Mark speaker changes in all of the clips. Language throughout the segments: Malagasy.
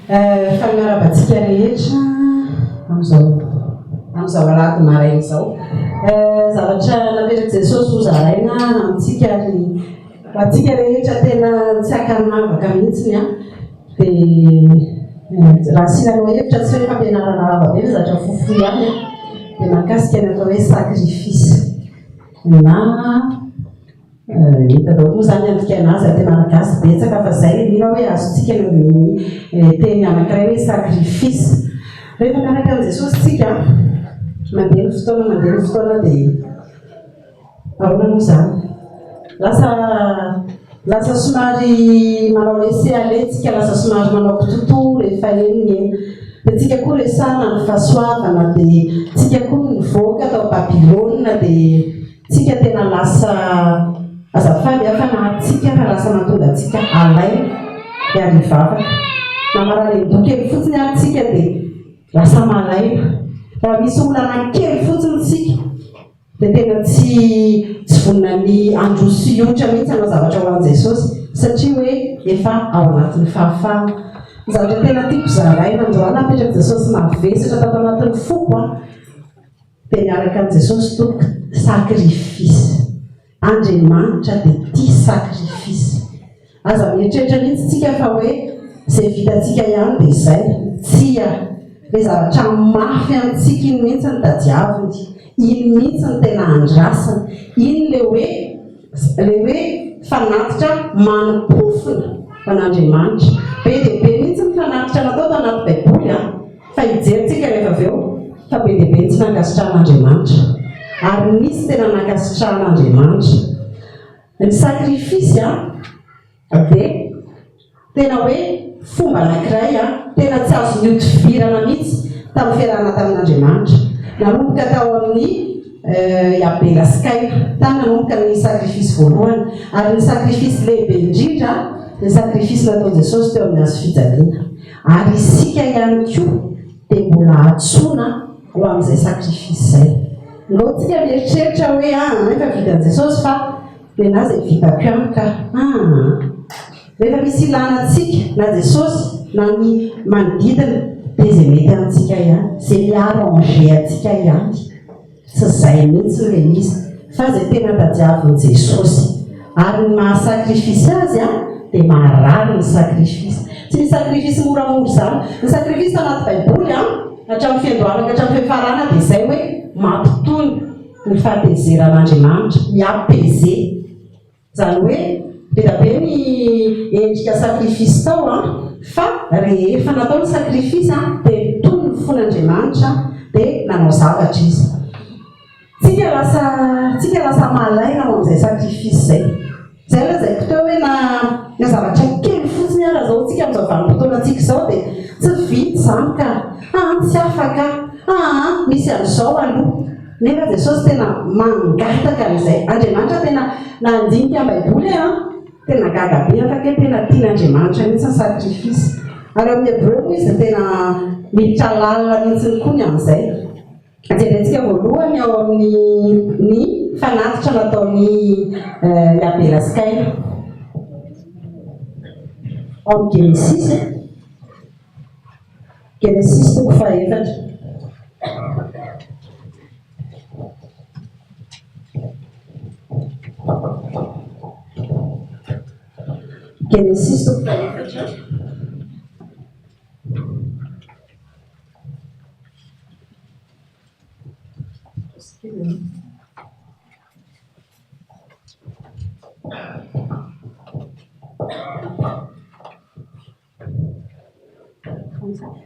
Speaker 1: Faly miarahaba antsika rehetra amin'izao amin'izao alahady maraina izao. Zavatra napetrak'i Jesosy ho zaraina amintsika ary ho antsika rehetra tena tsy ankanavaka mihitsy an, dia raha asiana lohahevitra tsy hoe fampianarana lava be fa zavatra fohifohy ihany an, dia mahakasika ny atao hoe sacrifice na Hita daholo moa izany ny andikana azy aty Malagasy betsaka fa izay mino aho hoe azontsika ny teny anankiray hoe sacrifice. Rehefa miaraka amin'i Jesosy tsika, mandeha ny fotoana, mandeha ny fotoana dia ahoana moa izany? Lasa lasa somary manao laisser aller tsika, lasa somary manao kitotoa rehefa eny ny eny. Dia tsika koa resahana ny fahasoavana dia tsika koa nivoaka tao Babylona dia Tsika tena lasa azafady a fa na antsika ara lasa mahatonga antsika alaina dia ary hivavaka. Na marary an-doha kely fotsiny ary tsika dia lasa malaina. Raha misy olana kely fotsiny tsika dia tena tsy tsy vonona ny handroso sy hioitra mihitsy hanao zavatra ho an'i Jesosy satria hoe efa ao anatin'ny fahafahana. Ny zavatra tena tiako zaraina androany napetrak'i Jesosy mavesatra tato anatin'ny foko a. Dia miaraka amin'i Jesosy tompoko sacrifice. Andriamanitra dia tia sacrifice. Aza mieritreritra mihitsy tsika fa hoe izay vitantsika ihany dia izay. Tsia. Ilay zavatra mafy amintsika iny mihitsy no tadiaviny. Iny mihitsy no tena andrasany. Iny ilay hoe ilay hoe fanatitra manim-pofona ho an'Andriamanitra. Be dia be mihitsy ny fanatitra natao tao anaty Baiboly an. Fa hijery tsika rehefa avy eo fa be dia be ny tsy nankasitrahan'Andriamanitra. Ary nisy tena nankasitrahan'Andriamanitra. Ny sacrifice dia tena hoe fomba anankiray tena tsy azo nihodivirana mihitsy tamin'ny fiarahana tamin'Andriamanitra. Nanomboka tao amin'ny i Abela sy Kaina. Tany nanomboka ny sacrifice voalohany. Ary ny sacrifice lehibe indrindra ny sacrifice nataon'i Jesosy teo amin'ny hazo fijaliana. Ary isika ihany koa dia mbola antsoina ho amin'izay sacrifice izay. Ndao tsika mieritreritra hoe ah efa vitan'i Jesosy fa nenaha izay vitako ihany ka. Ah. Rehefa misy ilana antsika na Jesosy na ny manodidina dia izay mety amintsika ihany, izay mi-arranger antsika ihany. Tsy izay mihitsy ilay izy fa izay tena tadiavin'i Jesosy. Ary ny maha sacrifice azy dia maharary ny sacrifice. Tsy misy sacrifice moramora izany. Ny sacrifice anaty baiboly hatramin'ny fiandohana ka hatramin'ny fiafarana dia izay hoe mampitony ny fahatezeran'Andriamanitra, mi-apaiser. Izany hoe be dia be ny endrika sacrifice tao an, fa rehefa natao ny sacrifice an, dia nitony ny fon'Andriamanitra dia nanao zavatra izy. Tsika lasa tsika lasa malaina ao amin'izay sacrifice izay. Izay lazaiko teo hoe na na zavatra kely fotsiny ara izao tsika amin'izao vanim-potoanantsika izao dia tsy vita izany ka, aa tsy afaka, aa misy an'izao aloha. Nefa Jesosy tena mangataka an'izay. Andriamanitra tena nandinika ny Baiboly an, tena gaga be aho fa kay tena tian'Andriamanitra mihitsy ny sacrifice. Ary ao amin'ny Hebreo moa izy dia tena miditra lalina mihitsy koa ny amin'izay. Jerentsika voalohany ao amin'ny ny fanatitra nataon'i Abela sy Kaina. Ao amin'ny Genesisy. Genesisy toko fahefatra. Genesisy toko fahefatra.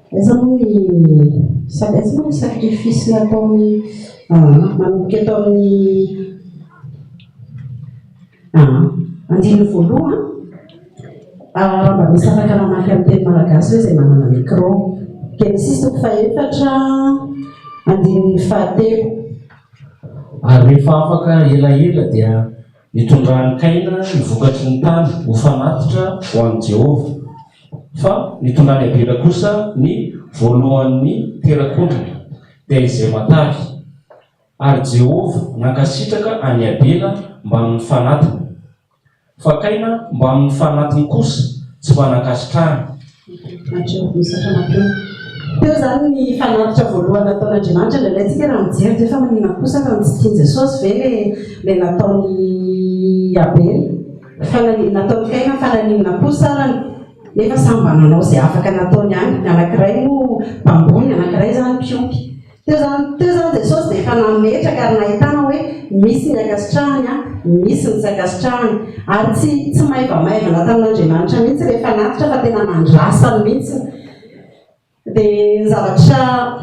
Speaker 1: Aiza moa ny aiza moa ny sacrifice nataon'ny manomboka eto amin'ny andininy voalohany raha mba misy afaka mamaky amin'ny teny malagasy hoe izay manana micro. Genesisy toko fahefatra andininy fahatelo.
Speaker 2: Ary rehefa afaka elaela dia Nitondran'i Kaina ny vokatry ny tany ho fanatitra ho an'i Jehovah, fa nitondran'i Abela kosa ny voalohan'ny terak'ondriny, dia izay matavy. Ary Jehovah nankasitraka an'i Abela mbamin'ny fanatiny, fa Kaina mbamin'ny fanatiny kosa tsy mba nankasitrahany.
Speaker 1: Hatreo, misaotra anareo. Teo izany ny fanatitra voalohany nataon'Andriamanitra, indraindray tsika raha mijery dia fa maninona kosa fa tsy tian'i Jesosy ve le le nataon'i Abela? Fa naninona nataon'i Kaina fa naninona kosa arany? Nefa samy mba nanao izay afaka nataony ihany, ny anankiray moa mpamboly, ny anankiray izany mpiompy. Teo izany teo izany Jesosy dia efa nametraka ary nahitana hoe misy ny ankasitrahany an, misy ny tsy ankasitrahany. Ary tsy tsy maivamaivana tamin'Andriamanitra mihitsy ilay fanatitra fa tena nandrasany mihitsy. Dia ny zavatra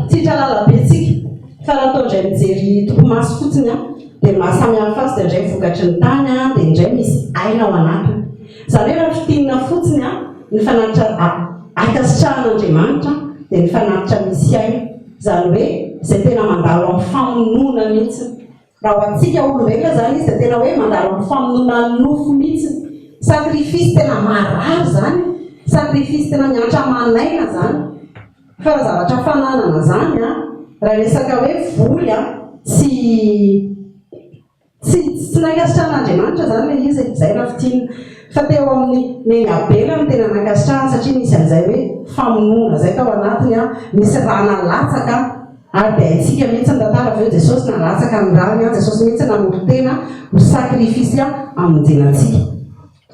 Speaker 1: tsy hitra lalabe tsika fa raha atao indray mijery topimaso fotsiny an, dia ny maha samy hafa azy dia indray vokatry ny tany an, dia indray misy aina ao anatiny. Izany hoe raha fintinina fotsiny an, ny fanatitra ankasitrahan'Andriamanitra dia ny fanatitra misy aina. Izany hoe izay tena mandalo amin'ny famonoana mihitsy. Raha ho antsika olombelona izany izy dia tena hoe mandalo amin'ny famonoana ny nofo mihitsy. Sacrifice tena marary izany, sacrifice tena miantra aman'aina izany. Fa raha zavatra fananana izany an, raha resaka hoe voly an, tsy Tsy tsy nankasitrahan'Andriamanitra izany ilay izy e, izay raha fintinina. Fa teo amin'ny nen'i Abela no tena nankasitrahany satria nisy an'izay hoe famonoana izay tao anatiny an, nisy rà nalatsaka ary dia haintsika mihitsy ny tantara avy eo Jesosy nalatsaka ny ràny an, Jesosy mihitsy nanolo-tena ho sacrifice hamonjena antsika.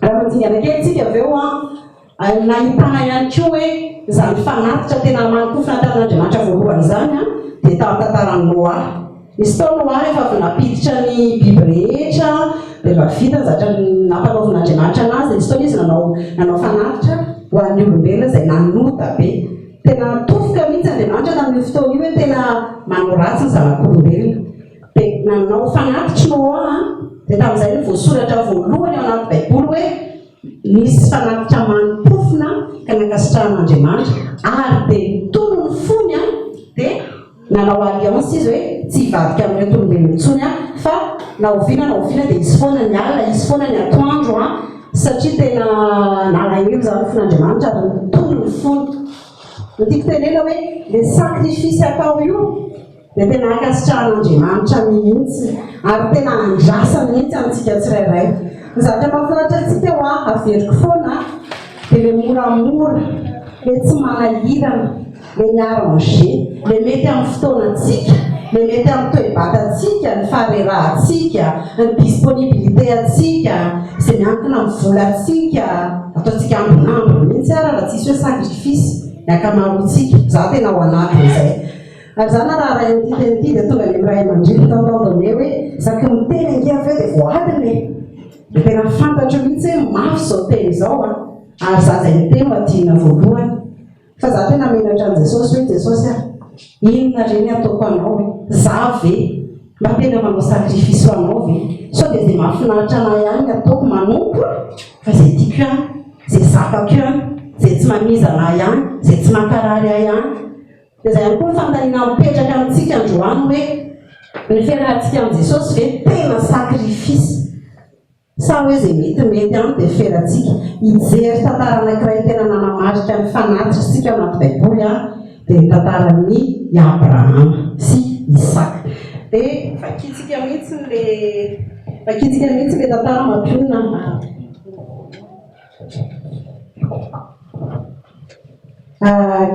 Speaker 1: Raha mandingana kely tsika avy eo an, nahitana ihany koa hoe izany fanatitra tena manin-kofona tamin'Andriamanitra voalohany izany an, dia tamin'ny tantaran'i Noa. Nisy tao Noa rehefa avy nampiditra ny biby rehetra, dia rehefa vita ny zavatra nampanaovin'Andriamanitra anazy, dia nisy fotoana izy nanao nanao fanatitra ho an'ny olombelona izay nanota be. Tena natofoka mihitsy Andriamanitra tamin'io fotoana io hoe tena manao ratsy ny zanak'olombelona. Dia nanao fanatitry Noa an, dia tamin'izay no voasoratra voalohany ao anaty Baiboly hoe nisy fanatitra manim-pofona ka nankasitrahan'Andriamanitra, ary dia nitony ny fony an, dia nanao alliance izy hoe tsy hivadika amin'ireto olombelona intsony aho, fa na oviana na oviana dia hisy foana ny alina, hisy foana ny atoandro an, satria tena nalahelo izany ny fon'Andriamanitra ary nitony ny fony. Ny tiako tenena hoe ilay sacrifice atao io, Dia tena ankasitrahan'Andriamanitra mihitsy ary tena andrasany mihitsy amintsika tsirairay. Ny zavatra mahafinaritra antsika hoa, averiko foana, dia ilay moramora, ilay tsy manahirana, ilay mi-arranger, ilay mety amin'ny fotoanantsika, ilay mety amin'ny toe-batantsika, ny faharerahantsika, ny disponibilité antsika, izay miankina amin'ny volantsika, ataontsika ambinambiny mihitsy ara raha tsisy hoe sacrifice ny ankamaroantsika. Izaho tena ao anatin'izay. Ary za na raha ray an'ity teny ity dia tonga any amin'ny ray aman-dreny tonton donné hoe isaky ny miteny ange avy eo dia voadina e! Dia tena fantatro mihitsy hoe mafy izao teny izao an! Ary za izay miteny no adinina voalohany. Fa za tena menatra an'i Jesosy hoe Jesosy a! Inona re ny ataoko anao e? Za ve mba tena manao sacrifice ho anao ve? Sao dia izay mahafinaritra anah ihany ny ataoko manompo fa izay tiako ihany, izay zakako ihany, izay tsy mamiza anah ihany, izay tsy mankarary ahy ihany. Dia izay ihany koa ny fanontaniana mipetraka amintsika androany hoe, ny fiarahantsika amin'i Jesosy ve tena sacrifice? Sa hoe izay metimety ihany dia ferantsika? Hijery tantara anankiray tena nanamarika ny fanatitra isika ao anaty Baiboly dia ny tantaran'i Abrahama sy Isaka. Dia vakintsika mihitsy ilay vakintsika mihitsy ilay tantara mampionona.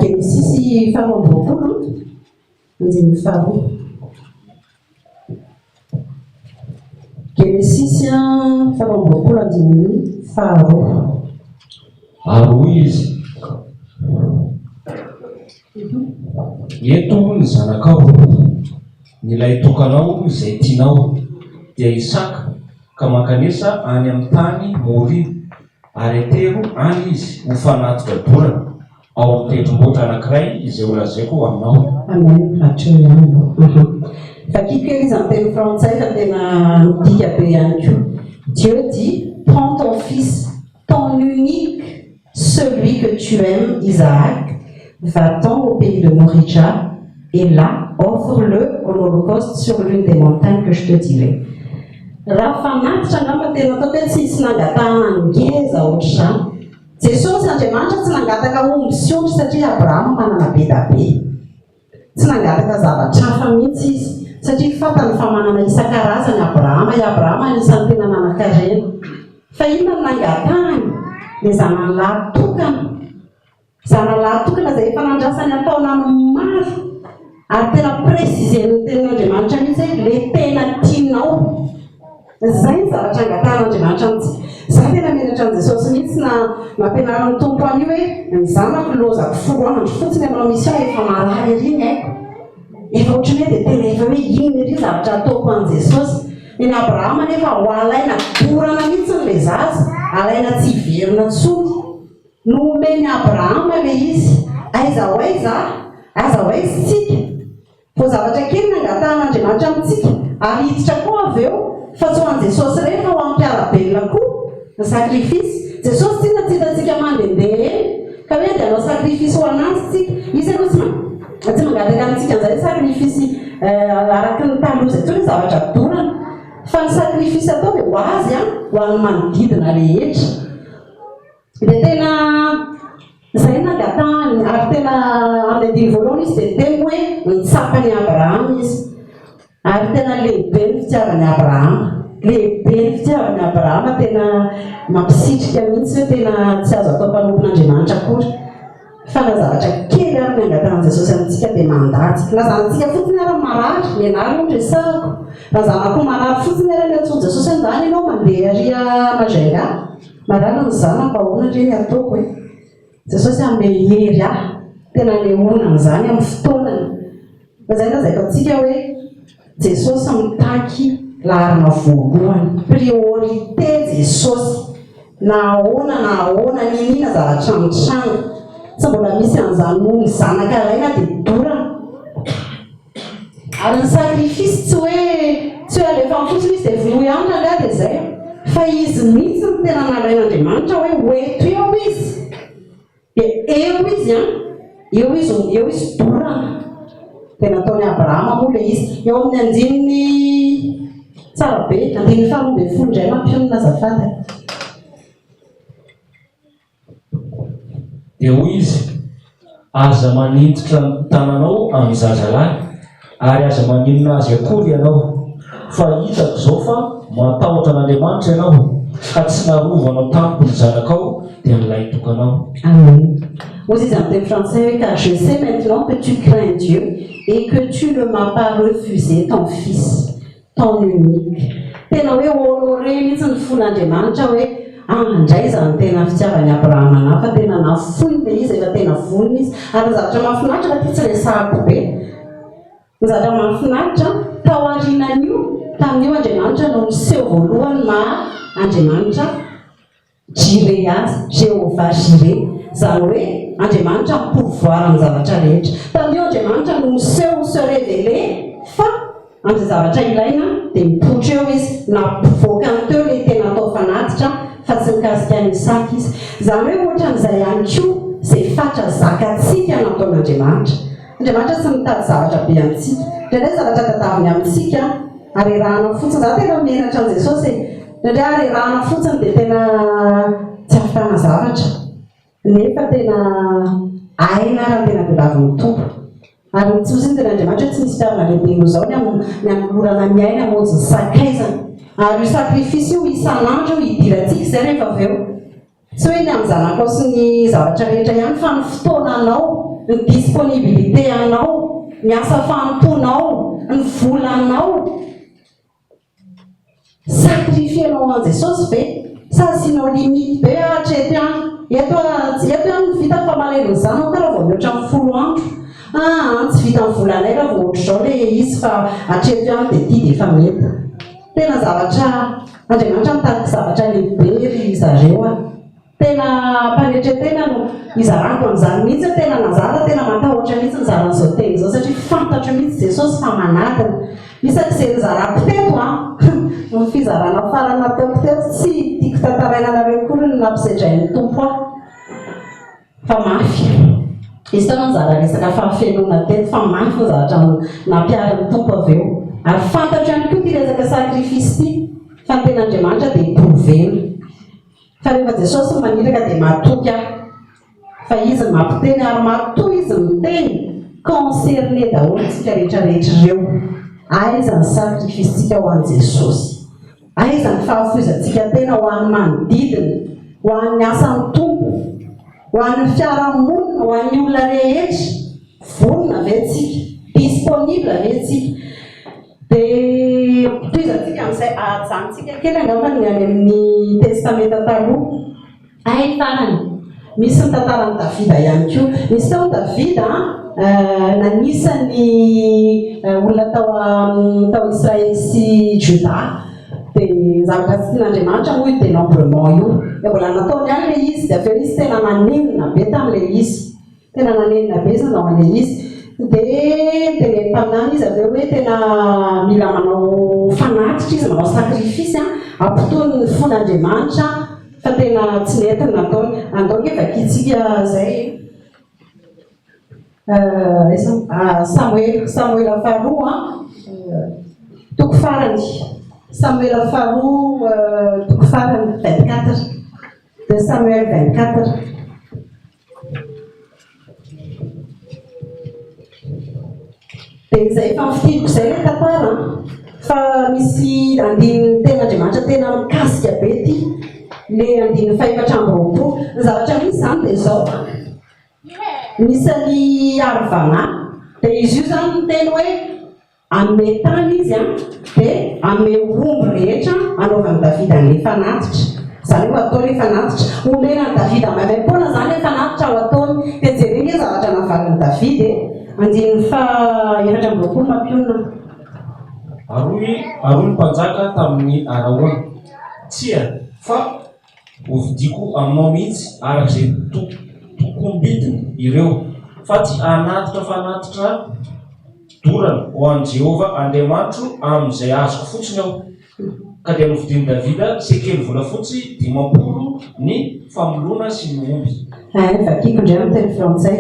Speaker 1: Genesisy faharoa amby roapolo, andininy faharoa. Genesisy faharoa amby roapolo, andininy faharoa.
Speaker 2: Ary hoy izy, Ento ny zanakao, ny lahitokanao izay tianao, dia Isaka, ka mankanesa any amin'ny tany Moria, ary atero any izy ho fanatitra dorana, ao amin'ny tendrombohitra anankiray izay holazaiko aminao.
Speaker 1: Amen, hatreo ihany aloha. Vakiko kely izy amin'ny teny frantsay fa tena midika be ihany koa. Dieu dit, prends ton fils, ton unique, celui que tu aimes, Isaac, va-t'en au pays de Morija, et là, offre-le en holocauste sur l'une des montagnes que je te dirai. Raha fanatitra angamba tena ataoko hoe tsisy nangatahana ngeza ohatr'izany. Jesosy Andriamanitra tsy nangataka omby sy ondry satria Abrahama manana be da be. Tsy nangataka zavatra hafa mihitsy izy satria fantany fa manana isan-karazany Abrahama. I Abrahama anisan'ny tena nanan-karena. Fa inona no nangatahany? Ilay zanany lahy tokana. Zanalahy tokana izay efa nandrasany an-taonany maro ary tena préciser-n'ny tenin'Andriamanitra mihitsy hoe ilay tena tianao. Izay ny zavatra angatahan'Andriamanitra amintsika. Izaho tena menatra an'i Jesosy mihitsy na nampianarin'ny Tompo an'io hoe ny zanako lozako folo andro fotsiny hanao mission efa marary ery ny aiko. Efa ohatran'ny hoe dia tena efa hoe inona ery ny zavatra ataoko an'i Jesosy. Ny an'i Abrahama anefa ho alaina dorana mihitsy ilay zaza, alaina tsy hiverina intsony. Nomen'i Abrahama ilay izy. Aiza ho aiza aho? Aiza ho aiza isika? Vao zavatra kely no angatahan'Andriamanitra amintsika, ary hiditra koa avy eo, fa tsy ho an'i Jesosy irery fa ho an'ny mpiara-belona koa, ny sacrifice. Jesosy tsinona tsy hitantsika mandehandeha eny, ka hoe andeha hanao sacrifice ho an'azy tsika. Izy aloha tsy tsy mangataka amintsika an'izay sacrifice araka ny taloha izay intsony, zavatra dorana. Fa ny sacrifice atao dia ho azy, ho an'ny manodidina rehetra. Dia tena izay no nangatahany, ary tena amin'ny andininy voalohany izy dia niteny hoe nitsapa an'i Abrahama izy. Ary tena lehibe ny fitiavan'i Abrahama. Lehibe ny fitiavan'i Abrahama, tena mampisitrika mihitsy hoe tena tsy azo atao mpanompon'Andriamanitra akory. Fa na zavatra kely ary ny angatahan'i Jesosy amintsika dia mandà tsika. Na zanatsika fotsiny ary marary, ny anah aloha no resahako. Raha zanako marary fotsiny ary ny antsoin'i Jesosy hoe ndany ianao mandeha ary Majunga. Marary ny zanako ahoana re ny ataoko e? Jesosy hanome hery ahy tena anehoana an'izany amin'ny fotoanany. Fa izay lazaiko antsika hoe Jesosy mitaky laharana voalohany, priorité Jesosy. Na ahoana na ahoana niniana zavatra mitranga. Tsy mbola misy an'izany noho ny zanaka alaina dia dorana. Ary ny sacrifice tsy hoe tsy hoe alefa fotsiny izy dia vonoy ihany rangahy dia izay fa izy mihitsy no tena nalain'Andriamanitra hoe ho eto eo izy dia eo izy an, eo izy eo izy dorana dia nataon'i Abrahama moa ilay izy. Eo amin'ny andininy tsara be, andininy faharoa ambin'ny folo indray mampionona azafady.
Speaker 2: Dia hoy izy, Aza maninjitra ny tananao amin'ny zazalahy, ary aza maninona azy akory ianao, fa hitako izao fa matahotra an'Andriamanitra ianao, ka tsy narovanao tamiko ny zanakao, dia ny lahitokanao.
Speaker 1: Amen. Hoy izy amin'ny teny frantsay hoe car je sais maintenant que tu crains Dieu et que tu ne m'as pas refusé ton fils. Ton unique. Tena hoe honoré mihitsy ny fon'Andriamanitra hoe ah ndray izany tena fitiavan'i Abrahama anah fa tena nafoiny ilay izy efa tena vonona izy. Ary ny zavatra mahafinaritra fa ity tsy resahako be. Ny zavatra mahafinaritra tao aorianan'io, tamin'io Andriamanitra no niseho voalohany maha Andriamanitra Jireh azy, Jéhovah Jireh, izany hoe Andriamanitra mi-pourvoir ny zavatra rehetra. Tamin'io Andriamanitra no miseho, se révéler, fa amin'izay zavatra ilaina dia mipoitra eo Izy, nampivoaka ny teo ilay tena atao fanatitra fa tsy mikasika an'i Isaka Izy. Izany hoe ohatran'izay ihany koa izay fatra zakantsika nataon'Andriamanitra. Andriamanitra tsy mitady zavatra be amintsika. Indraindray zavatra tadaviny amintsika arerahana fotsiny. Za tena menatra an'i Jesosy e. Indraindray arerahana fotsiny dia tena tsy ahavitana zavatra. Nefa tena aina ary ny tena tadiavin'ny Tompo. Ary ny tsy misy ny tenin'Andriamanitra hoe tsy misy fitiavana lehibe noho izao ny ny hanolorana ny aina hamonjy ny sakaizany. Ary io sacrifice io isan'andro io hidirantsika izay rehefa avy eo. Tsy hoe ny amin'ny zanakao sy ny zavatra rehetra ihany fa ny fotoananao, ny disponibilité anao, ny asa fanompoanao, ny volanao. Sacrifier-nao ho an'i Jesosy ve? Sa asianao limite be hoe hatreto ihany, eto eto ihany no vitako fa malahelo ny zanako aho raha vao mihoatra ny folo andro. Aa tsy vitan'ny volanay raha vao ohatr'izao ilay izy fa hatreto ihany dia ity dia efa mety. Tena zavatra, Andriamanitra mitaky zavatra lehibe ry zareo a! Tena am-panetren-tena no izarako an'izany mihitsy hoe tena nazava, tena matahotra mihitsy nizara an'izao teny izao satria fantatro mihitsy Jesosy fa manadina. Isak'izay nizarako teto an, ny fizarana farany nataoko teto tsy tiako tantaraina anareo akory ny nampisedrain'ny Tompo ahy. Fa mafy. Izy tao nizara resaka fahafenoana teto fa mafy ny zavatra nampiharin'ny Tompo avy eo. Ary fantatro ihany koa ity resaka sacrifice ity fa ny tena Andriamanitra dia prouver-na. Fa rehefa Jesosy no maniraka dia matoky aho fa Izy no mampiteny ary matoa Izy miteny, concerné daholo tsika rehetra rehetra ireo. Aiza ny sacrifice-tsika ho an'i Jesosy? Aiza ny fahafoizantsika tena ho an'ny manodidina, ho an'ny asan'ny Tompo? Ho an'ny fiarahamonina, ho an'ny olona rehetra, vonona ve tsika? Disponible ve tsika? Dia tohizantsika amin'izay, ajanontsika kely angamba ny any amin'ny Testamenta Taloha. Hay farany, misy ny tantaran'i Davida ihany koa. Nisy tao Davida nanisa ny olona tao tao Israely sy Jodà. Dia zavatra tsy tian'Andriamanitra moa io dénombrement io. Dia mbola nataony ihany ilay izy, dia avy eo izy tena nanenina be tamin'ilay izy. Tena nanenina be izy nanao an'ilay izy. Dia notenenin'ny mpaminany izy avy eo hoe tena mila manao fanatitra izy, manao sacrifice hampitony ny fon'Andriamanitra fa tena tsy nety ny nataony. Andao ange vakintsika izay e. Samoela, Samoela faharoa, toko farany. Samoela faharoa, toko farany, 24. 2 Samuel 24. Dia izay efa nofintiniko izay ilay tantara an! Fa misy andininy tenin'Andriamanitra tena mikasika be ity, ilay andininy fahefatra amby 20. Ny zavatra misy izany dia izao an, nisy an'i Arvana, dia izy io izany niteny hoe Hanome tany izy an, dia hanome omby rehetra hanaovan'i Davida an'ilay fanatitra. Izany hoe ho atao ilay fanatitra. Homena an'i Davida maimaim-poana izany ilay fanatitra ho ataony. Dia jereo ange ny zavatra navalin'i Davida e! Andininy faha 24 mampionona.
Speaker 2: Ary hoy ary hoy ny mpanjaka tamin'i Araona, Tsia, fa Hovidiako aminao mihitsy araka izay tokom-bidiny ireo, fa tsy hanatitra fanatitra dorana ho an'i Jehovah Andriamanitro amin'izay azoko fotsiny aho. Ka dia novidin'i Davida sekely volafotsy 50 ny famoloana sy ny omby.
Speaker 1: Hay, vakiko indray amin'ny teny frantsay.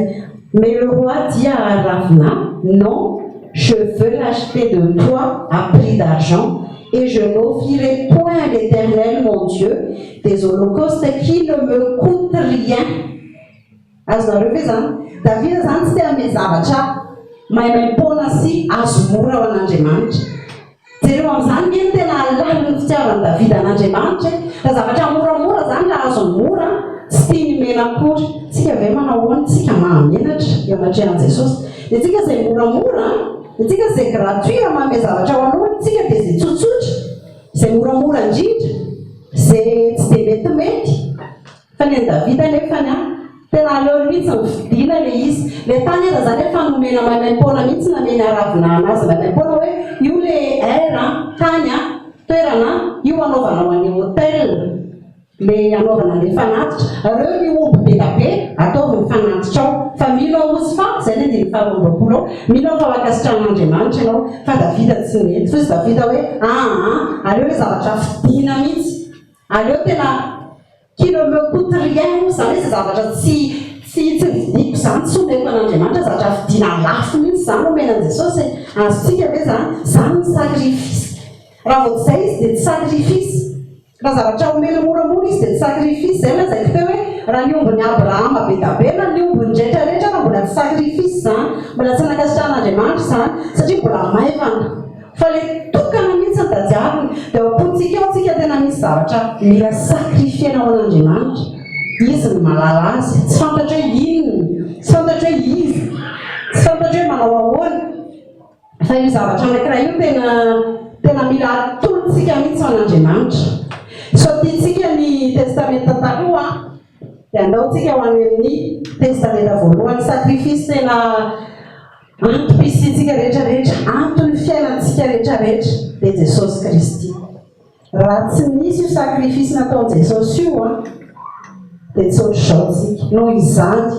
Speaker 1: Mais le roi dit à Aravna, Non, je veux l'acheter de toi à prix d'argent, et je n'offrirai point à l'Éternel mon Dieu des holocaustes qui ne me coûtent rien. Azonareo ve izany? Davida izany tsy te hanome zavatra maimaim-poana sy azo mora ho an'Andriamanitra. Jereo amin'izany nge ny tena halalin'ny fitiavan'i Davida an'Andriamanitra e! Raha zavatra moramora izany raha azony mora, tsy tiany omena akory. Tsika ve manao ahoana? Tsika mahamenatra eo anatrehan'i Jesosy. Ny antsika izay moramora, ny antsika izay gratuit raha manome zavatra ho an'olona, tsika dia izay tsotsotra, izay moramora indrindra, izay tsy dia metimety. Fa ny an'i Davida anefany an, tena aleony mihitsy nividiana ilay izy. Ilay tany aza izany efa nomena maimaim-poana mihitsy, namena ravina anazy maimaim-poana hoe io ilay aire an, tany an, toerana an, io anaovanao an'ilay hotel. Le anaovana le fanatitra. Reo ny omby be da be, ataovy ny fanatitra ao. Fa mino aho ozy fa, zay ny andininy faha 22 ao, mino aho fa ho ankasitrahan'Andriamanitra ianao. Fa Davida tsy nety. Hozy Davida hoe, aa, aleo le zavatra fidina mihitsy. Aleo tena qui ne me coute rien hozy, zany hoe ze zavatra tsy tsy tsy novidiako zany tsy omeko an'Andriamanitra, zavatra fidina lafo mihitsy zany omena an'i Jesosy e. Azontsika ve zany? Zany ny sacrifice. Raha vao tsy zay izy dia tsy sacrifice. Raha zavatra omena moramora izy dia tsy sacrifice, izay no lazaiko teo hoe raha ny ombin'i Abrahama be da be na ny ombiny rehetra rehetra ary mbola tsy sacrifice izany, mbola tsy nankasitrahan'Andriamanitra izany satria mbola maivana. Fa ilay tokana mihitsy no tadiaviny. Dia ao am-pontsika ao tsika tena misy zavatra mila sacrifier-na ho an'Andriamanitra. Izy no mahalala azy. Tsy fantatro hoe inona, tsy fantatro hoe iza, tsy fantatro hoe manao ahoana. Fa io zavatra anankiray io tena tena mila atolotsika mihitsy ho an'Andriamanitra. Sao tiantsika ny Testamenta Taloha dia andao tsika ho any amin'ny Testamenta Voalohany. Sacrifice tena antom-pisiantsika rehetra rehetra, anton'ny fiainantsika rehetra rehetra dia Jesosy Kristy. Raha tsy nisy io sacrifice nataon'i Jesosy io an, dia tsy ohatr'izao tsika. Noho izany,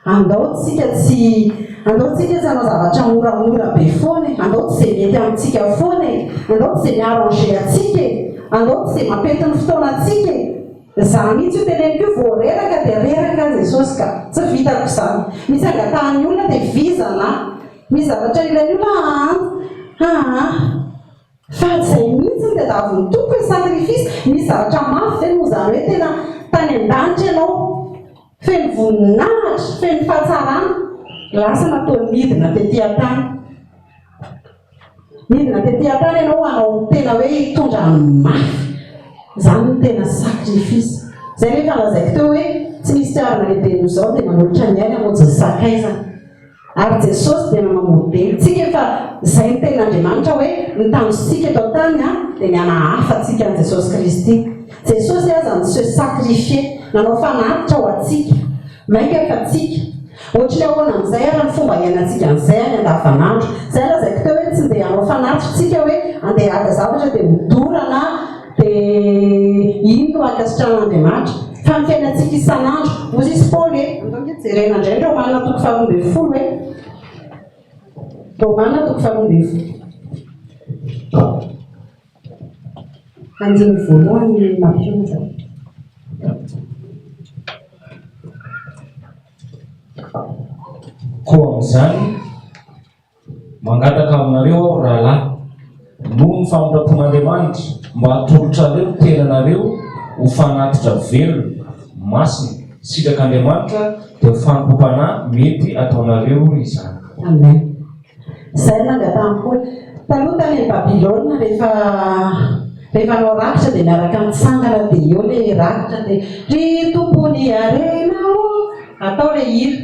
Speaker 1: andao tsika tsy, andao tsika tsy hanao zavatra moramora be foana e, andao tsy izay mety amintsika foana e, andao tsy izay mi-arranger antsika e, andao tsy izay mampety ny fotoanantsika e. Za mihitsy io teneniko io, vao reraka dia reraka aho Jesosy ka, tsy vitako izany. Misy angatahan'ny olona dia vizana aho. Misy zavatra ilain'ny olona aa, aa. Fa izay mihitsy no tadiavin'ny Tompo e, sacrifice, misy zavatra mafy ve noho izany hoe tena tany an-danitra ianao, feno voninahitra, feno fahatsarana, lasa nataony nidina tety an-tany. Nidina tety an-tany ianao hanao tena hoe hitondra ny mafy. Izany no tena sacrifice. Izay nefa lazaiko teo hoe. Tsy misy fitiavana lehibe noho izao dia manolotra ny ainy hamonjy ny sakaizany. Ary Jesosy dia nanao modely. Tsika efa izay ny tenin'Andriamanitra hoe ny tanjontsika eto an-tany dia ny hanahafa antsika an'i Jesosy Kristy. Jesosy aza ni se sacrifier, nanao fanatitra ho antsika. Mainka fa tsika. Ohatry ny ahoana amin'izay ary ny fomba iainantsika an'izay any andavanandro. Izay lazaiko teo hoe tsy ndeha hanao fanatitra tsika hoe andeha haka zavatra dia hodorana Dia iny no ankasitrahan'Andriamanitra. Fa ny fiainantsika isan'andro, hozy izy Paoly e, andao ange jerena indray ny Romana toko faharoa ambin'ny folo e. Romana toko faharoa ambin'ny folo. Andininy voalohany mampiona izany.
Speaker 2: Koa amin'izany, Mangataka aminareo aho, rahalahy, noho ny famindram-pon'Andriamanitra, mba hatolotrareo ny tenanareo ho fanatitra velona, masina, sitrak'Andriamanitra, dia ho fanompoam-panahy mety ataonareo izany.
Speaker 1: Amen. Izay no nangatahan'i Paoly. Taloha tany any Babylona, rehefa rehefa hanao rakitra dia miaraka mitsangana dia eo ilay rakitra dia Ry Tompon'ny harena ô! Atao ilay hira.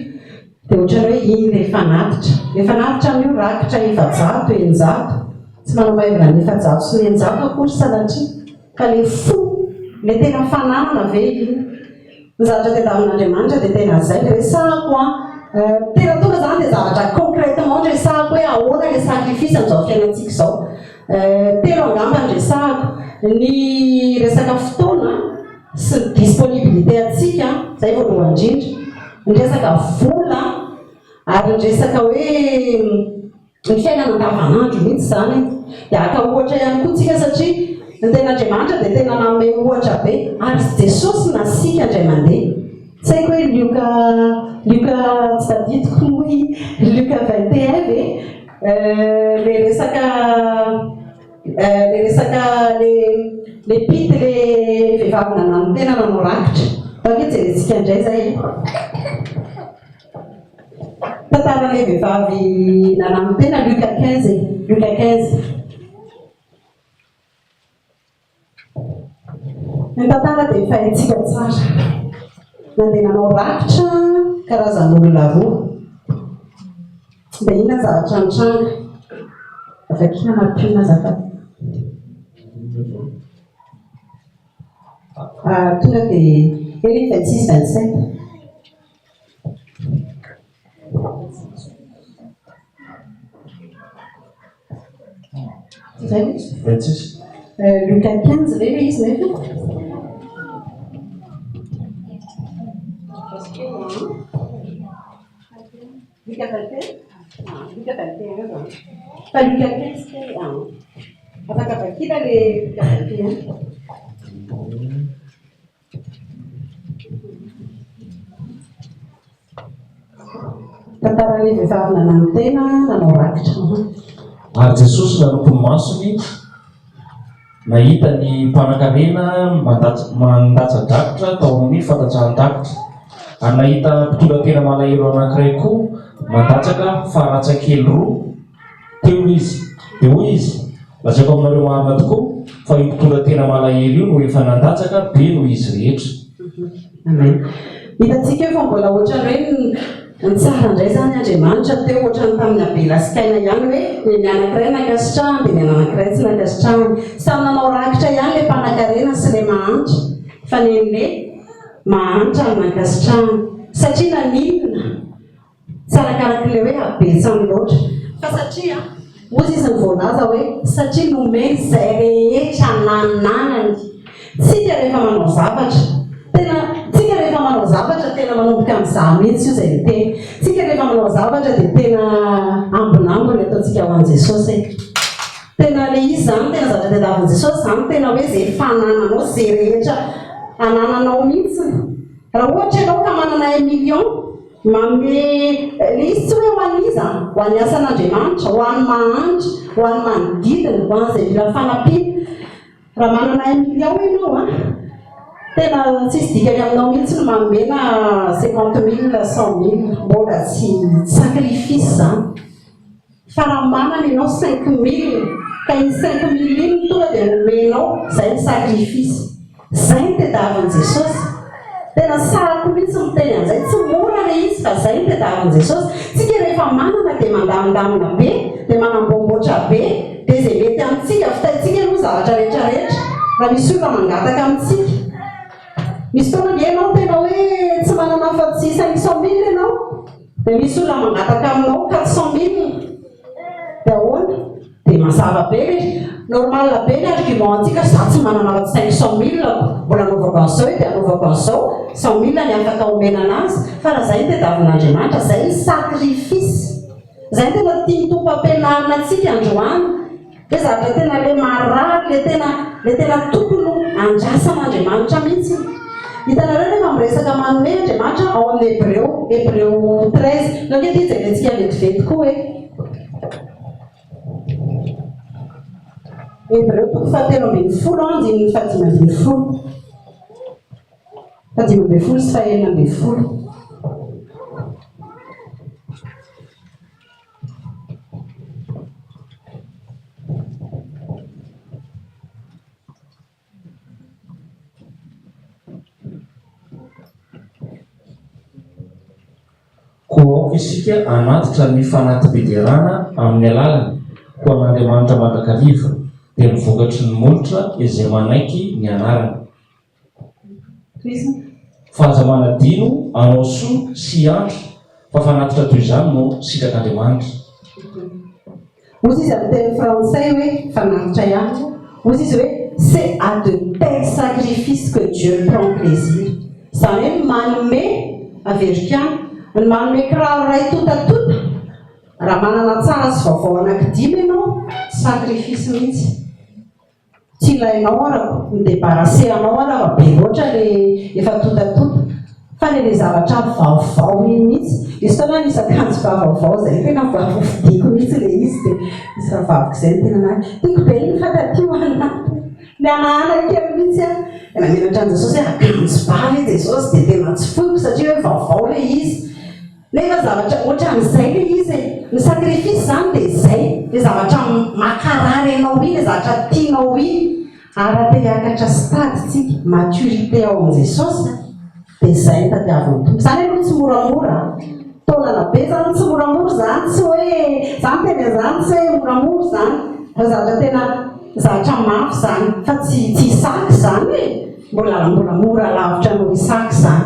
Speaker 1: Dia ohatran'ny hoe iny ilay fanatitra. Ilay fanatitra amin'io rakitra 400, 600. Tsy manamaivana ny 400 sy ny 600 akory sanatria. Fa ilay fo, ilay tena fananana ve iny? Ny zavatra tadiavin'Andriamanitra dia tena izay. Resahako an, tena tonga izany dia zavatra concrètement resahako hoe ahoana ilay sacrifice amin'izao fiainantsika izao. Telo angamba ny resahako. Ny resaka fotoana sy ny disponibilité antsika, izay voalohany indrindra. Ny resaka vola ary ny resaka hoe ny fiainana andavanandro mihitsy izany e. Dia haka ohatra ihany koa tsika satria ny tenin'Andriamanitra dia tena nanome ohatra be ary Jesosy nasiaka indray mandeha. Tsy haiko hoe Lioka Lioka tsy tadidiko moa i Lioka 21 ve? Ilay resaka Le resaka le le pit le vehivavy nanano tena nanao rakitra. Fa ange jerentsika indray zay e. Tantaran'le vehivavy nanano tena Luc 15 e, Luc 15. Ny tantara dia efa haintsika tsara. Nandeha nanao rakitra karazan'olona roa. Dia inona ny zavatra nitranga? Vakina mampionona azafady. Ah, tonga dia ery 26 27. Zay ve izy?
Speaker 2: 26.
Speaker 1: Luka 15 ve ilay izy nefa? Luka 21? Luka 21 zany. Fa Luka 15 kay afaka vakina le Luka 21. Tantaran'ilay vehivavy nananotena nanao rakitra.
Speaker 2: Ary Jesosy nanopy ny masony nahita ny mpanankarena mandatsa-drakitra tao amin'ny fandatsahan-drakitra, ary nahita mpitondratena malahelo anankiray koa mandatsaka farantsakely roa teo izy. Dia hoy Izy, Lazaiko aminareo marina tokoa fa io mpitondra tena malahelo io no efa nandatsaka be noho izy rehetra.
Speaker 1: Amen. Hitantsika eo fa mbola ohatran'ny hoe nitsara indray izany Andriamanitra teo, ohatran'ny tamin'i Abela sy Kaina ihany hoe ny anankiray nankasitrahany dia ny anankiray tsy nankasitrahany. Samy nanao rakitra ihany ilay mpanankarena sy ilay mahantra, fa ny an'ilay mahantra no nankasitrahany. Satria naninona? Tsy arakaraka ilay hoe habetsany loatra. Fa satria, hozy izy ny voalaza hoe, satria nomeny izay rehetra nananany. Tsika rehefa manao zavatra, tena, tsika rehefa manao zavatra tena manomboka mizaha mihitsy io izay miteny. Tsika rehefa manao zavatra dia tena ambinambiny ataontsika ho an'i Jesosy e. Tena ilay izy izany, tena zavatra tadiavin'i Jesosy izany, tena hoe izay fanananao, izay rehetra anananao mihitsy. Raha ohatra ianao ka manana un million, Manome ilay izy tsy hoe ho an'iza, ho an'ny asan'Andriamanitra, ho an'ny mahantra, ho an'ny manodidina, ho an'izay mila fanampiana. Raha manana un million ianao an, tena tsisy dikany aminao mihitsy ny manome na cinquante mille, cent mille, mbola tsy sacrifice izany. Fa raha manana ianao cinq mille, ka iny cinq mille iny no tonga dia omenao, izay ny sacrifice. Izay no tadiavin'i Jesosy. Tena sahako mihitsy miteny an'izay, tsy mora ilay izy fa izay no tadiavin'i Jesosy. Tsika rehefa manana dia mandamindamina be, dia manamboamboatra be, dia izay mety amintsika, vitaintsika aloha ny zavatra rehetra rehetra. Raha misy olona mangataka amintsika. Misy fotoana ange ianao tena hoe tsy manana afa-tsy 500 mille ianao, dia misy olona mangataka aminao 400 mille. Dia ahoana? Dia mazava be le normal be ny argument antsika za tsy manana afa-tsy 500 mille ko, mbola anaovako an'izao io dia anaovako an'izao, 100 mille ny afaka omena anazy, fa raha zay no tediavin'Andriamanitra, zay ny sacrifice, zay no tena tian'ny Tompo ampianarina antsika androany, hoe zavatra tena le marary, le tena le tena tokony ho andrasan'Andriamanitra mihitsy. Hitanareo rehefa miresaka manome Andriamanitra ao amin'ny Hebreo, Hebreo 13, donc ity jerentsika vetivety koa hoe. Hebreo toko fahatelo ambin'ny folo andininy fahadimy ambin'ny folo. Fahadimy ambin'ny folo sy fahenina ambin'ny folo.
Speaker 2: Koa aoka isika hanatitra ny fanati-piderana amin'ny alalany ho an'Andriamanitra mandrakariva, dia ny vokatry ny molotra izay manaiky ny anarany.
Speaker 1: Tohizina.
Speaker 2: Fa aza manadino hanao soa sy hiantra, fa fanatitra toy izany no sitrak'Andriamanitra.
Speaker 1: Hozy izy amin'ny teny frantsay hoe fanatitra ihany, hozy izy hoe c'est à de tels sacrifices que Dieu prend plaisir. Izany hoe ny manome, averiko ihany, ny manome kiraro iray tontatonta, raha manana tsara sy vaovao anankidimy ianao, sacrifice mihitsy. Tsy ilainao ara ko mi-debarrasser anao ara fa be loatra le efa tontatonta fa le le zavatra vaovao iny mihitsy. Nisy fotoana aho nisy akanjo ba vaovao zay tena mba vofidiako mihitsy le izy dia nisy rahavaviko zay niteny anahy tiako be iny fa taty ho anah nihanahana kely mihitsy aho. Dia namenatra an'i Jesosy hoe akanjo ba ve Jesosy dia tena tsy foiko satria hoe vaovao le izy. Nefa zavatra ohatran'izay le izy e! Ny sacrifice izany dia izay, le zavatra makarary anao iny, le zavatra tianao iny. Ary raha te hiakatra stade tsika, maturité ao amin'i Jesosy a, dia izay no tadiavin'ny Tompo. Izany aloha tsy moramora a! Taolana be izany, tsy moramora izany, tsy hoe, za miteny an'izany tsy hoe moramora izany, fa zavatra tena zavatra mafy izany, fa tsy tsy Isaka izany e! Mbola mbola mora lavitra noho Isaka izany.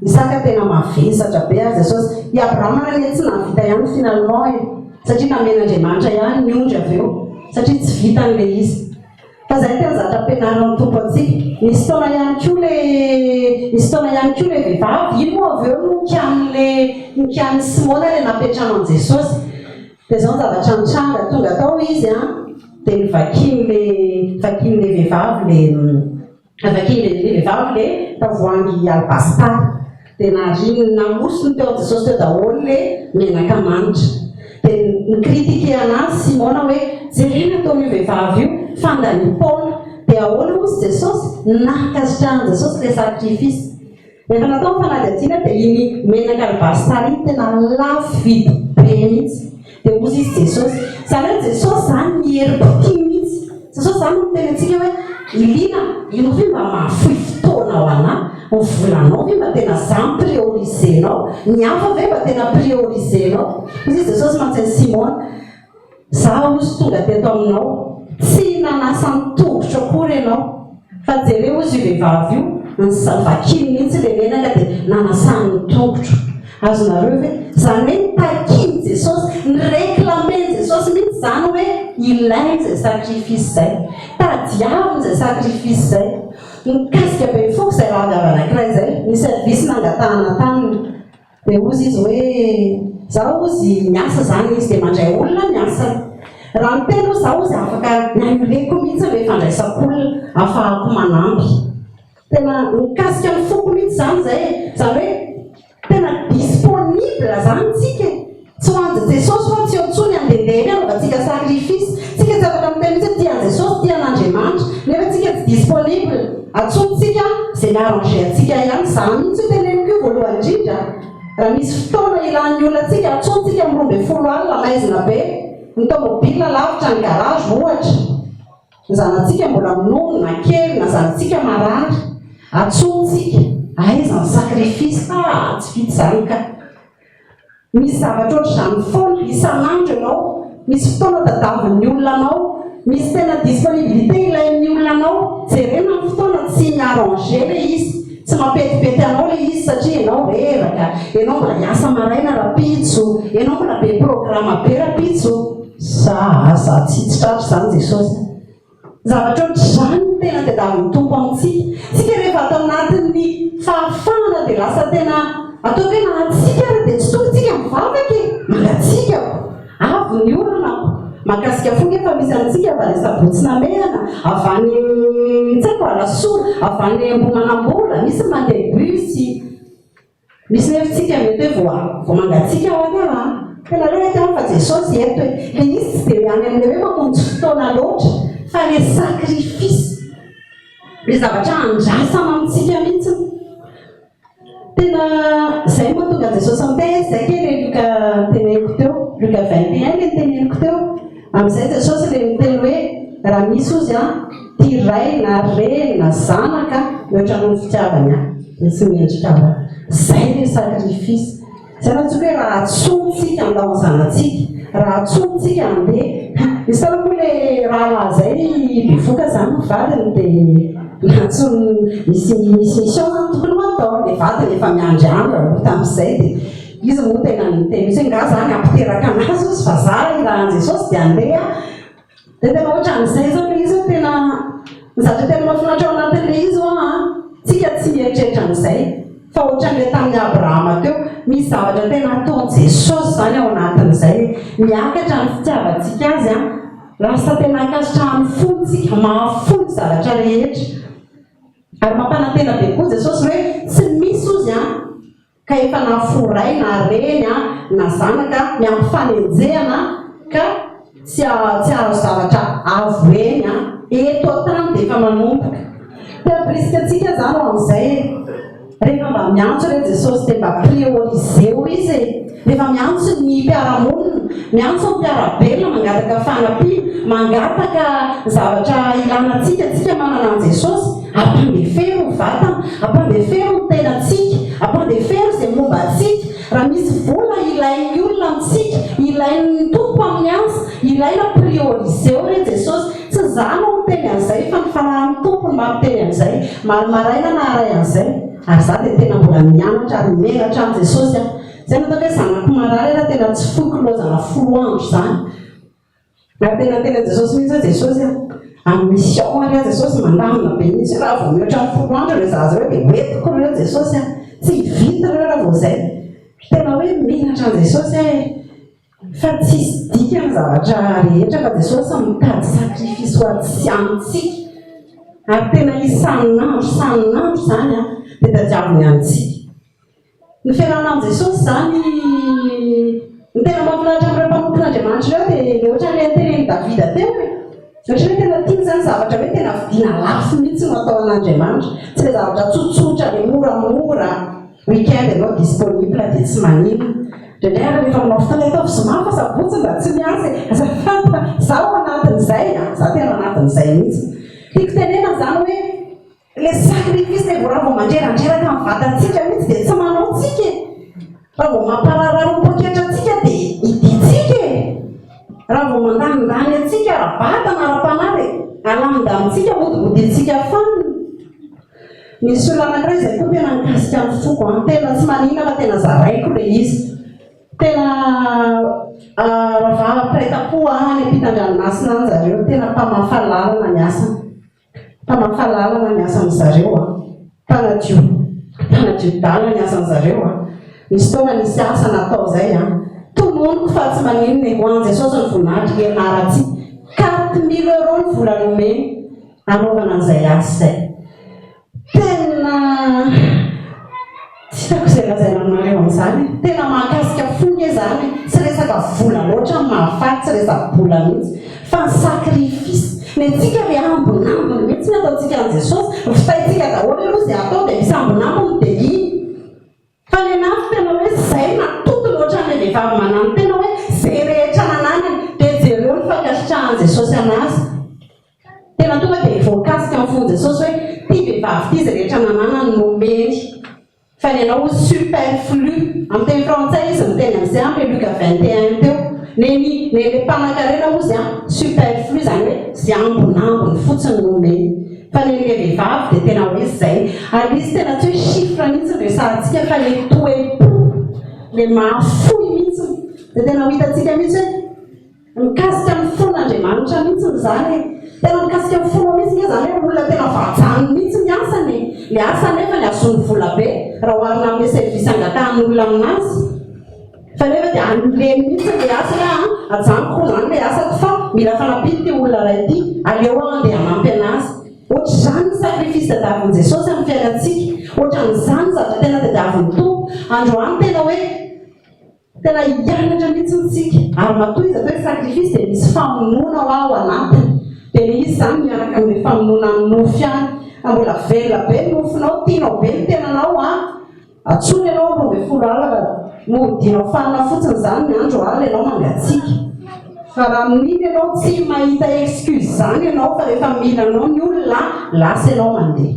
Speaker 1: Isaka tena mavesatra be ary Jesosy. I Abrahama anie tsy nahavita ihany finalement e! Satria namen'Andriamanitra ihany ny ondry avy eo, satria tsy vitany ilay izy. Fa izay no tena zavatra ampianarin'ny Tompo antsika. Nisy fotoana ihany koa ilay, nisy fotoana ihany koa ilay vehivavy, iny moa avy eo no nokianin'ilay, nokianin'i Simona ilay nampiantrano an'i Jesosy. Dia izao ny zavatra nitranga, tonga tao izy an, dia novakian'ilay, novakian'ilay vehivavy ilay, Vakian'ny vehivavy le tavoahangy albastar dia nariny namosiny teo amin'i Jesosy teo daholo le menaka manitra. Dia ni-critiquer anazy Simona hoe jerena ataon'io vehivavy io fandaniam-poana. Dia ahoana hozy Jesosy? Nankasitrahan'i Jesosy le sacrifice. Rehefa natao ny fanadihadiana dia iny menaka albastar iny tena lafo vidy be mihitsy. Dia hozy izy Jesosy. Izany hoe Jesosy izany nierim-pitia mihitsy. Jesosy izany no miteny antsika hoe i Lina, ianao ve mba mahafoy fotoana ho anà? Ny volanao ve mba tena za no prioriser-nao? Ny hafa ve mba tena prioriser-nao? Hozy izy Jesosy mantsy an'i Simona. Izaho hozy tonga teto aminao, tsy nanasa ny tongotro akory ianao, fa jereo hozy io vehivavy io, vakiany mihitsy ilay menaka dia nanasany ny tongotro. Azonareo ve? Izany hoe nitakian'i Jesosy, ni-reclamer-n'i Jesosy mihitsy izany hoe ilaina izay sacrifice izay, tadiavina izay sacrifice izay. Nikasika be ny foko izay rahavavy anankiray izay, ny service nangatahana taminy. Dia hozy izy hoe, Zaho hozy miasa izany izy dia mandray olona ny asany. Raha niteny hozy zaho hozy afaka ni-annuler-ko mihitsy ilay fandraisako olona ahafahako manampy. Tena nikasika ny foko mihitsy izany izay e. Izany hoe tena disponible izany tsika e. Tsy ho an'i Jesosy ho'a tsy eo intsony handehandeha eny hanaovantsika sacrifice. Tsika tsy afaka miteny mihitsy hoe tia an'i Jesosy, tia an'Andriamanitra nefa tsika tsy disponible. Antsointsika izay mi-arranger antsika ihany. Izaho mihitsy io teneniko io voalohany indrindra. Raha misy fotoana ilan'ny olona antsika, antsointsika amin'ny 12 alina, maizina be, ny tomobile lavitra ny garage ohatra. Ny zanatsika mbola minono na kely na zanatsika marary. Antsointsika. Aiza ny sacrifice? Ah, tsy vita izany ka. Misy zavatra ohatr'izany foana, isan'andro ianao, misy fotoana tadiavin'ny olona anao, misy tena disponibilité ilain'ny olona anao, jerena ny fotoana, tsy mi-arranger ilay izy, tsy mampetipety anao ilay izy satria ianao reraka, ianao mbola hiasa maraina rahampitso, ianao mbola be programme be rahampitso. Za aza tsy tratra izany Jesosy a. Zavatra ohatr'izany no tena tadiavin'ny Tompo amintsika. Tsika rehefa ato anatin'ny fahafahana dia lasa tena ataoko hoe na antsika ary dia tsy tokony tsika mivavaka e! Mangatsiaka ko! Avy ny orana ko! Mahakasika fo nge fa misy amintsika avy any Sabotsy Namehana, avy any tsy haiko Alasora, avy any Ambohimanambola, misy mandeha bus. Misy nefa tsika mety hoe vao vao mangatsiaka ho anao an! Tena aleo eto an fa Jesosy eto e! Le izy tsy dia any amin'ilay hoe mamonjy fotoana loatra fa le sacrifice, le zavatra andrasana amintsika mihitsy. Tena zay no mahatonga an'i Jesosy miteny hoe zay kay le Lioka noteneniko teo, Lioka 21 le noteneniko teo. Amin'izay Jesosy le niteny hoe raha misy ozy an, tia ray na reny na zanaka mihoatra noho ny fitiavany ahy dia tsy mendrika ho ahy. Zay le sacrifice. Zay no antsoiko hoe raha antsointsika handao ny zanatsika, raha antsointsika handeha. Misy taona moa le rahalahy zay bevoka zany ny vadiny dia nantsoiny misy misy mission zany tokony ho atao, le vadiny efa miandry andro aloha tamin'izay dia izy moa tena niteny mihitsy hoe nga zany hampiteraka anazy ozy fa za irahan'i Jesosy dia handeha. Dia tena ohatran'izay izao ilay izy hoe tena ny zavatra tena mahafinaritra ao anatin'ilay izy hoa an, tsika tsy mieritreritra an'izay fa ohatran'ilay tamin'i Abrahama teo, misy zavatra tena ataon'i Jesosy izany ao anatin'izay, miakatra ny fitiavantsika azy an, lasa tena ankasitrahan'ny fontsika, mahafoy ny zavatra rehetra. Ary mampanantena be koa Jesosy hoe tsy misy ozy an, Ka efa nahafoy ray na reny na zanaka miampy fanenjehana ka tsy tsy hahazo zavatra avo eny eto an-tany dia efa manomboka. Te hampirisika antsika zany ho amin'izay e. Rehefa mba miantso re Jesosy dia mba prioriser-o Izy e. Rehefa miantso ny mpiara-monina, miantso ny mpiara-belona mangataka fanampiana, mangataka zavatra ilana antsika, antsika manana an'i Jesosy, ampandefero ny vatana, ampandefero ny tenantsika, ampandefero izay momba antsika. Raha misy vola ilain'ny olona amintsika, ilain'ny Tompo amin'ny asa, ilaina prioriser-o re Jesosy. Tsy izaho no miteny an'izay fa ny Fanahin'ny Tompo no mampiteny an'izay. Mari-maraina naharay an'izay. Ary za dia tena mbola mianatra ary menatra amin'i Jesosy aho. Zay no ataoko hoe zanako marary ary tena tsy foiko lozana folo andro izany. Ary tena tena Jesosy mihitsy hoe Jesosy a, amin'ny mission ary aho Jesosy mandamina be mihitsy raha vao mihoatra ny folo andro ireo zaza ireo dia hoentiko ireo Jesosy a, tsy vita ireo raha vao izay. Tena hoe menatra an'i Jesosy aho e. Fa tsisy dikany zavatra rehetra fa Jesosy mitady sacrifice ho antsy antsika ary tena isan'andro isan'andro izany an dia tadiaviny antsika. Ny fiarahana amin'i Jesosy izany ny tena mahafinaritra amin'ireo mpanompon'Andriamanitra ireo dia ilay ohatran'ilay notenenin'i Davida teo e. Ohatran'ny hoe tena tiany izany zavatra hoe tena vidiana lafo mihitsy no atao an'Andriamanitra. Tsy ilay zavatra tsotsotra ilay moramora. Week-end ianao disponible dia tsy maninona. Indraindray ary rehefa manao fotoana ataovy zoma fa sabotsy mba tsy miasa e. Azafady fa za ao anatin'izay a, za tena ao anatin'izay mihitsy. Tiako tenenana izany hoe ilay sacrifice ilay vao raha vao mandrerandreraka ny vatantsika mihitsy dia tsy manao tsika e. Raha vao mamparaharary ny poketrantsika dia idintsika e. Raha vao mandanindany antsika ara-batana, ara-panahy dia alamindamintsika, modimodintsika fanina. Nisy olona anankiray izay koa tena nikasika ny foko an, tena tsy maninona fa tena zaraiko ilay izy. Tena rahavavy mpiray tampo any ampitan-dranomasina any zareo, tena mpamafa lalana ny asany. Mpamafa lalana ny asan-dry zareo an. Mpanadio, mpanadio dalana ny asan-dry zareo an. Nisy fotoana nisy asa natao izay an. Tononiko fa tsy maninona e, ho an'i Jesosy ny voninahitra, ianarantsika. 4000 euros ny vola nomeny. Hanaovana an'izay asa izay. Tena tsy hitako izay lazaina aminareo amin'izany e. Tena mahakasika fo nge izany e. Tsy resaka vola loatra no mahafaty, tsy resa-bola mihitsy. Fa ny sacrifice. Ny antsika le ambinambiny mihitsy ny ataontsika an'i Jesosy. Vitaintsika daholo aloha izay atao dia misy ambinambiny dia iny. Fa ny anahy tena hoe zay natokiny ohatran'ilay vehivavy mananotena hoe zay rehetra nananany dia jereo ny fankasitrahan'i Jesosy anazy. Tena tonga dia voakasika ny fon'i Jesosy hoe ity vehivavy ity izay rehetra nananany nomeny. Fa ny anao hozy superflu. Amin'ny teny frantsay izy miteny an'izay an, le Luka 21 teo. Neny, neny le mpanankarena hozy an, superflu izany hoe izay ambonambony fotsiny no omeny. Fa neny le vehivavy dia tena hoe izay. Ary izy tena tsy hoe chiffre mihitsy no resahantsika fa le toe-po, le mahafoy mihitsy. Dia tena ho hitantsika mihitsy hoe. Mikasika ny fon'Andriamanitra mihitsy izany e! Tena mikasika ny fonao mihitsy nge izany hoe olona tena vajany mihitsy ny asany e! Ny asa nefa ny ahazoany vola be raha oharina amin'ilay service angatahan'ny olona aminazy. Fa nefa dia annuleny mihitsy ilay asa hoe an, ajanoko izany ilay asako fa mila fanampiana ity olona iray ity, aleo aho andeha hanampy anazy. Ohatr'izany ny sacrifice tadiavin'i Jesosy amin'ny fiainantsika. Ohatran'izany ny zavatra tena tadiavin'ny Tompo. Androany tena hoe. Tena hianatra mihitsy tsika ary matoa izy atao hoe sacrifice dia misy famonoana hoa ao anatiny dia le izy zany miaraka amin'le famonoana ny nofo ihany raha mbola velona be ny nofonao tianao be ny tenanao an antsoina ianao 12 alina fa modianao fanina fotsiny zany ny andro alina ianao mangatsiaka fa raha amin'iny ianao tsy mahita excuse zany ianao fa rehefa mila anao ny olona lasa ianao mandeha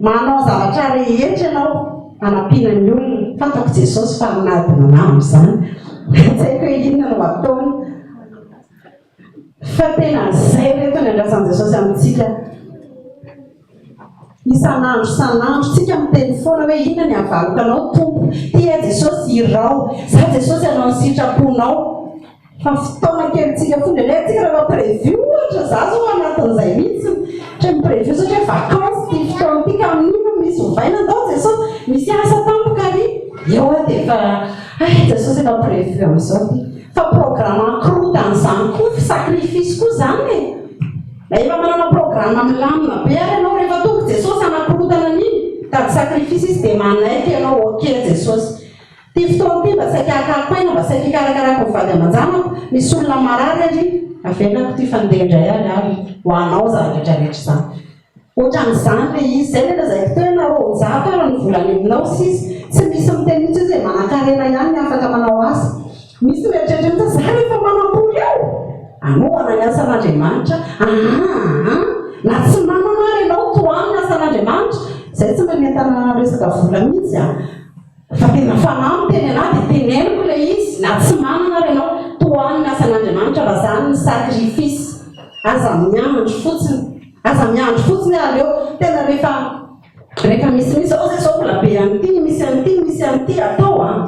Speaker 1: Manao zavatra rehetra ianao hanampiana ny olona. Fantako Jesosy fa hanadina anah amin'izany. Tsy haiko hoe inona no ataony. Fa tena izay reto ny andrasan'i Jesosy amintsika. Isan'andro isan'andro tsika miteny foana hoe inona ny havaliko anao Tompo. Tia Jesosy irao. Za Jesosy hanao ny sitraponao. Fa fotoana kelintsika foana indraindray antsika rehefa prévu ohatra za zao anatin'izay mihitsy ohatra mi-prévu satria hoe vacances ity fotoana ity ka amin'iny no misy ovaina andao Jesosy misy asa tampoka ary eo aho dia efa hay Jesosy efa prévu amin'izao ity fa programme ankorotan'izany koa sacrifice koa izany e na efa manana programme milamina be ary ianao rehefa tonga Jesosy hanakorotana an'iny mitady sacrifice izy dia manaiky ianao ok Jesosy Ity fotoana ity mba saika hakako aina, mba saika hikarakarako ny vady aman-janako, misy olona marary ary avelako ity fa ndeha indray ary aho ho anao izany rehetra rehetra izany. Ohatran'izany ilay izy. Izay ilay lazaiko teo hoe na 200 ary ny vola any aminao sisa, tsy misy miteny mihitsy hoe izay manankarena ihany ny afaka manao asa. Misy mieritreritra mihitsy hoe za rehefa manam-bola eo, hanohana ny asan'Andriamanitra, aa na tsy manana ary ianao tohano ny asan'Andriamanitra. Izay tsy manentana resaka vola mihitsy an. Fa tena fanahy miteny anah dia teneniko ilay izy na tsy manana ary ianao, tohano ny asan'Andriamanitra fa zany ny sacrifice, aza miandry fotsiny, aza miandry fotsiny hoe aleo, tena rehefa rehefa misy misy zao zay zao mbola be an'ity, misy an'ity, misy an'ity atao an,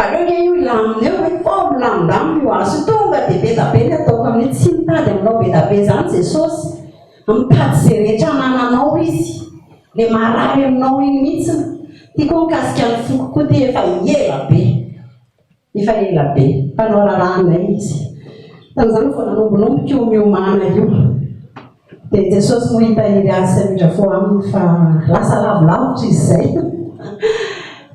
Speaker 1: aleo nge io hilamina eo e, oh milamindamina io asa io, tonga dia be da be ny ataoko amin'io, tsy mitady aminao be da be zany Jesosy, Mitady izay rehetra anananao izy. Le marary aminao iny mihitsy. Ty koa mikasika ny foko koa ty efa ela be. Efa ela be. Mpanao raharaha anay izy. Tamin'izany vao nanombonomboka io miomana io. Dia Jesosy moa hitahiry azy sy hamindra fo aminy fa lasa lavilavitra izy izay.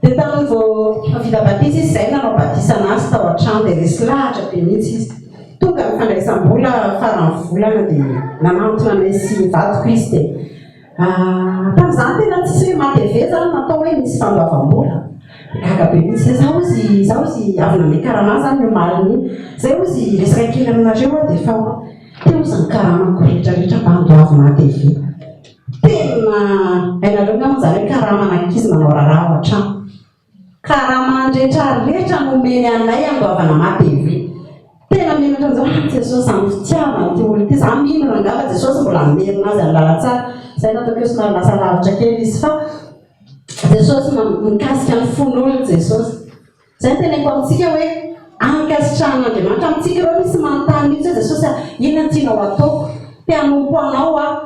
Speaker 1: Dia tamin'ny vao vita batisa izy izay nanao batisa anazy tao an-trano dia resy lahatra be mihitsy izy. Tonga ny fandraisam-bola faran'ny volana dia nanantona anay sy vadiko izy dia tamin'izany tena tsisy hoe matv izany natao hoe nisy fandoavam-bola. Gaga be mihitsy zay, za hozy za hozy avy nanome karama izany ny omalin'iny. Zay hozy resaka kely aminareo aho dia efa teo hozy ny karamako rehetra rehetra mba andoavy matv. Tena hainareo angamba izany hoe karaman'ankizy manao raharaha ao an-trano. Karama retraretra nomeny anay andoavana matv. Tena menatra an'izao ah Jesosy zany fitiavana ity olona ity za mino rangaha fa Jesosy mbola hamerina azy amin'ny lalantsara. Zay nataoko hoe somary lasa lavitra kely izy fa Jesosy mikasika ny fon'olona Jesosy. Zay no teneniko amintsika hoe ankasitrahan'Andriamanitra amintsika ireo misy manontany mihitsy hoe Jesosy ah inona no tianao ataoko? Te hanompo anao aho.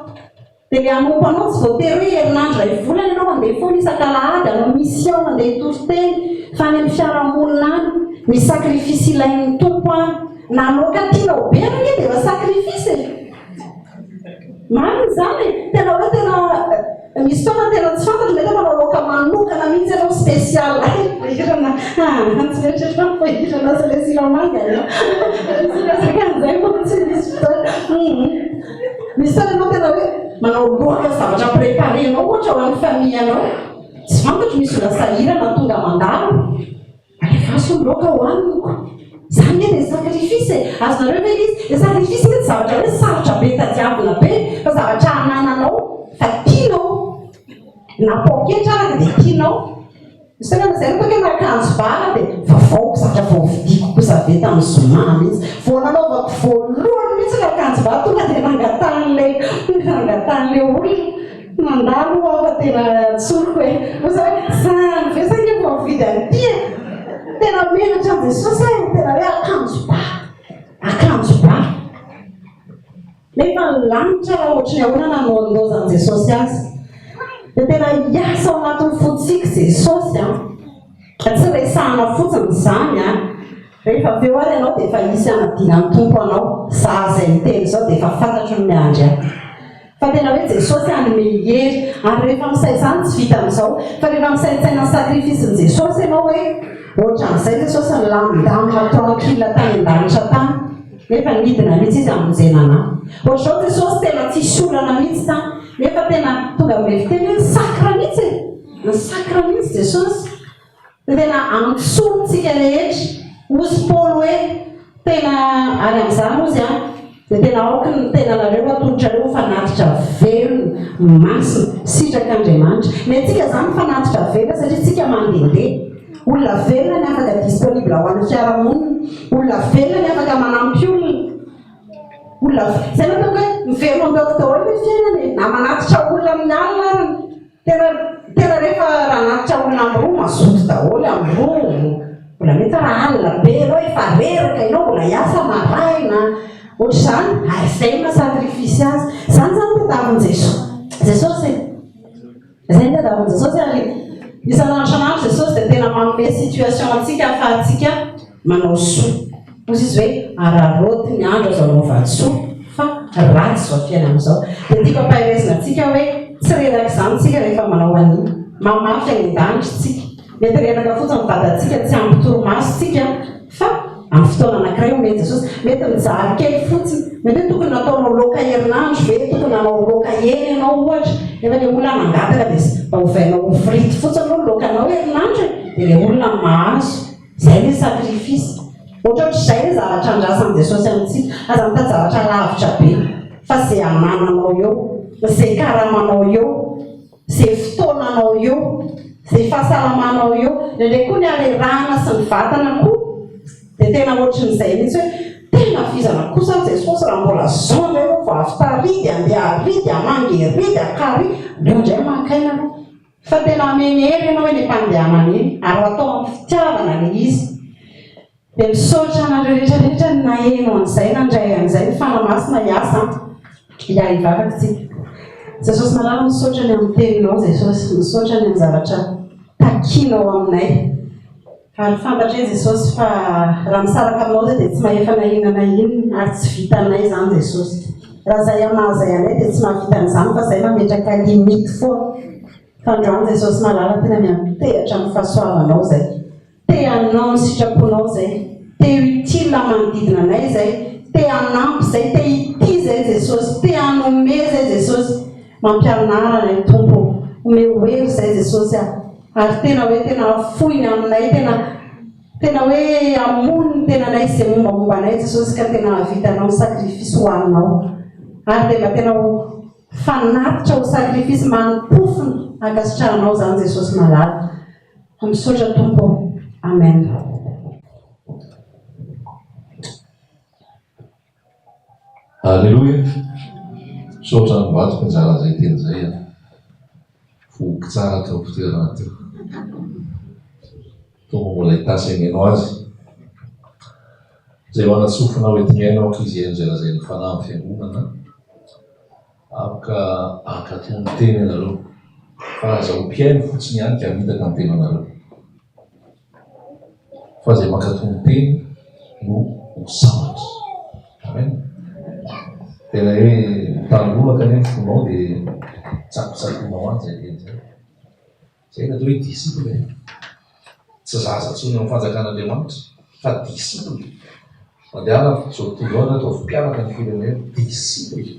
Speaker 1: Dia ilay hanompo anao tsy voatery hoe herinandro iray volana ianao handeha foana isak'alahady hanao mission handeha hitory teny fa any amin'ny fiarahamonina any misy sacrifice ilain'ny Tompo any. Na loaka tianao be ary ange dia efa sacrifice e! Marina izany e! Tena hoe tena misy fotoana tena tsy fantatro mety hoe manao laoka manokana mihitsy ianao spécial voahirana ah tsy mieritreritra ny voahirana sy ilay siramanga e! Tsy resaka an'izay moa tsy misy fotoana. Misy fotoana ianao tena hoe manao loaka zavatra préparé-nao ohatra ho an'ny famille-nao, tsy fantatro misy olona sahirana tonga mandalo, alefaso ny laoka hohaniko. Izany anie dia sacrifice e! Azonareo ve ilay izy? Ilay sacrifice anie tsy zavatra hoe sarotra be tadiavina be fa zavatra anananao fa tianao, na poketra araka dia tianao. Misy fotoana izay no tokony akanjo ba dia vaovao zavatra vao novidiako kosa be tamin'ny zoma mihitsy. Vao nanaovako voalohany mihitsy ny akanjo ba tonga dia nangatahan'ilay nangatahan'ilay olona nandalo aho fa tena tsoriko e. Hoy za hoe zany ve za nge vao nividy an'ity e. Tena menatra an'i Jesosy aho e, tena hoe akanjo ba, akanjo ba. Nefa ny lanitra raha ohatry ny ahoana nanaondaozan'i Jesosy azy. Dia tena hiasa ao anatin'ny fontsika Jesosy an. Tsy resahana fotsiny izany an. Rehefa avy eo ary ianao dia efa hisy hanadinan'ny Tompo anao. Za izay miteny izao dia efa fantatro ny miandry ahy. Fa tena hoe Jesosy hanome hery. Ary rehefa misaina izany tsy vita amin'izao. Fa rehefa misaintsaina ny sacrifice-n'i Jesosy ianao hoe ohatran'izay Jesosy nilamindamina tranquille tany an-danitra tany. Nefa nidina mihitsy izy hamonjena anà. Ohatr'izao Jesosy tena tsisy olana mihitsy tany. Nefa tena tonga amin'ilay fiteny hoe nisacre mihitsy e! Nisacre mihitsy Jesosy. Dia tena antsointsika rehetra. Hozy Paoly hoe, tena, ary amin'izany hozy an, dia tena aoky ny tenanareo atolotrareo ho fanatitra velona, masina, sitrak'Andriamanitra. Ny antsika izany fanatitra velona satria tsika mandehandeha. Olona velona ny afaka disponible ho an'ny fiarahamonina. Olona velona ny afaka manampy olona. Olona izay no ataoko hoe miverin-daoka daholo ny fiainana e. Na manatitra olona amin'ny alina ary. Tena tena rehefa raha hanatitra olona amin'ny roa mazoto daholo amin'ny roa. Mbola mety raha alina be ianao efa reraka ianao mbola hiasa maraina. Ohatr'izany ary izay no maha sacrifice azy. Izany izany no tadiavin'i Jesosy. Jesosy e. Izay no tadiavin'i Jesosy ary isan'andro isan'andro Jesosy dia tena manome situation antsika ahafahantsika manao soa. Hoy izy hoe araraoty ny andro azo anaovan-tsoa fa ratsy izao fiainana izao. Dia tiako ampaherezina antsika hoe tsy reraka izany isika rehefa manao an'iny. Mamafy any an-danitra isika. Mety reraka fotsiny ny vatantsika, tsy ampy torimaso isika fa amin'ny fotoana anankiray omen'i Jesosy. Mety mijaly kely fotsiny. Mety hoe tokony nataonao loaka herinandro ve, tokony nanao loaka hena ianao ohatra, nefa ilay olona mangataka dia mba ovainao ho frite fotsiny aloha ny loakanao herinandro e, dia ilay olona no mahazo. Izay ilay sacrifice. Ohatrohatr'izay ilay zavatra andrasan'i Jesosy amintsika. Aza mitady zavatra lavitra be fa izay anananao eo, izay karamanao eo. Izay fotoananao eo, izay fahasalamanao eo, indraindray koa ny harerahana sy ny vatana koa dia tena ohatrin'izay mihitsy hoe tena vizana kosa aho Jesosy raha mbola zao indray aho vao avy tary dia andeha ary dia hamangy ery dia hakary, aleo indray maka aina aloha. Fa tena hameno hery ianao eny am-pandehanana eny ary atao amin'ny fitiavana ilay izy. Dia misaotra anareo rehetra rehetra ny naheno an'izay, nandray an'izay, ny Fanahy Masina hiasa an. Hiara hivavaka isika. Jesosy malala misaotra ny amin'ny teninao Jesosy, misaotra ny amin'ny zavatra takianao aminay. Ary fantatray Jesosy fa raha misaraka aminao izay dia tsy mahefa na inona na inona ary tsy vitanay izany Jesosy. Raha izay amin'ny maha izay anay dia tsy mahavita an'izany fa izay mametraka limite foana. Fa androany Jesosy malala tena miantehatra amin'ny fahasoavanao izay. Te hanao ny sitraponao zay, te ho utile manodidina anay zay, te hanampy zay, te hitia zay Jesosy, te hanome zay Jesosy, mampianara anay Tompo ô, omeo hery zay Jesosy a, ary tena hoe tena afoy ny aminay, tena tena hoe hamono ny tenanay sy zay mombamomba anay Jesosy ka tena hahavitanao ny sacrifice ho anao, ary dia mba tena ho fanatitra ho sacrifice manim-pofona ankasitrahanao zany Jesosy malala. Misaotra Tompo ô. Amen.
Speaker 3: Aleloia! Misaotra ny vadiko nizara izay teny izay an! Voky tsara teo am-pitoerana teo. Tompo mbola hitasy hagneno azy. Izay manan-tsofina ho enti-mihaino aoka izy hihaino izay lazain'ny Fanahy amin'ny Fiangonana. Aoka hankatò ny teny ianareo, fa aza ho mpihaino fotsiny ihany ka hamitaka ny tenanareo. Fa izay mankatò ny teny no ho sambatra. Amen. Tena hoe mitandroraka anie ny fonao dia tsakotsakoinao any izay teny izay. Izay no atao hoe disciple e. Tsy zaza intsony ao amin'ny fanjakan'Andriamanitra fa disciple. Mandehana izao tontolo izao ary ataovy mpianatra ny firenena. Disciple.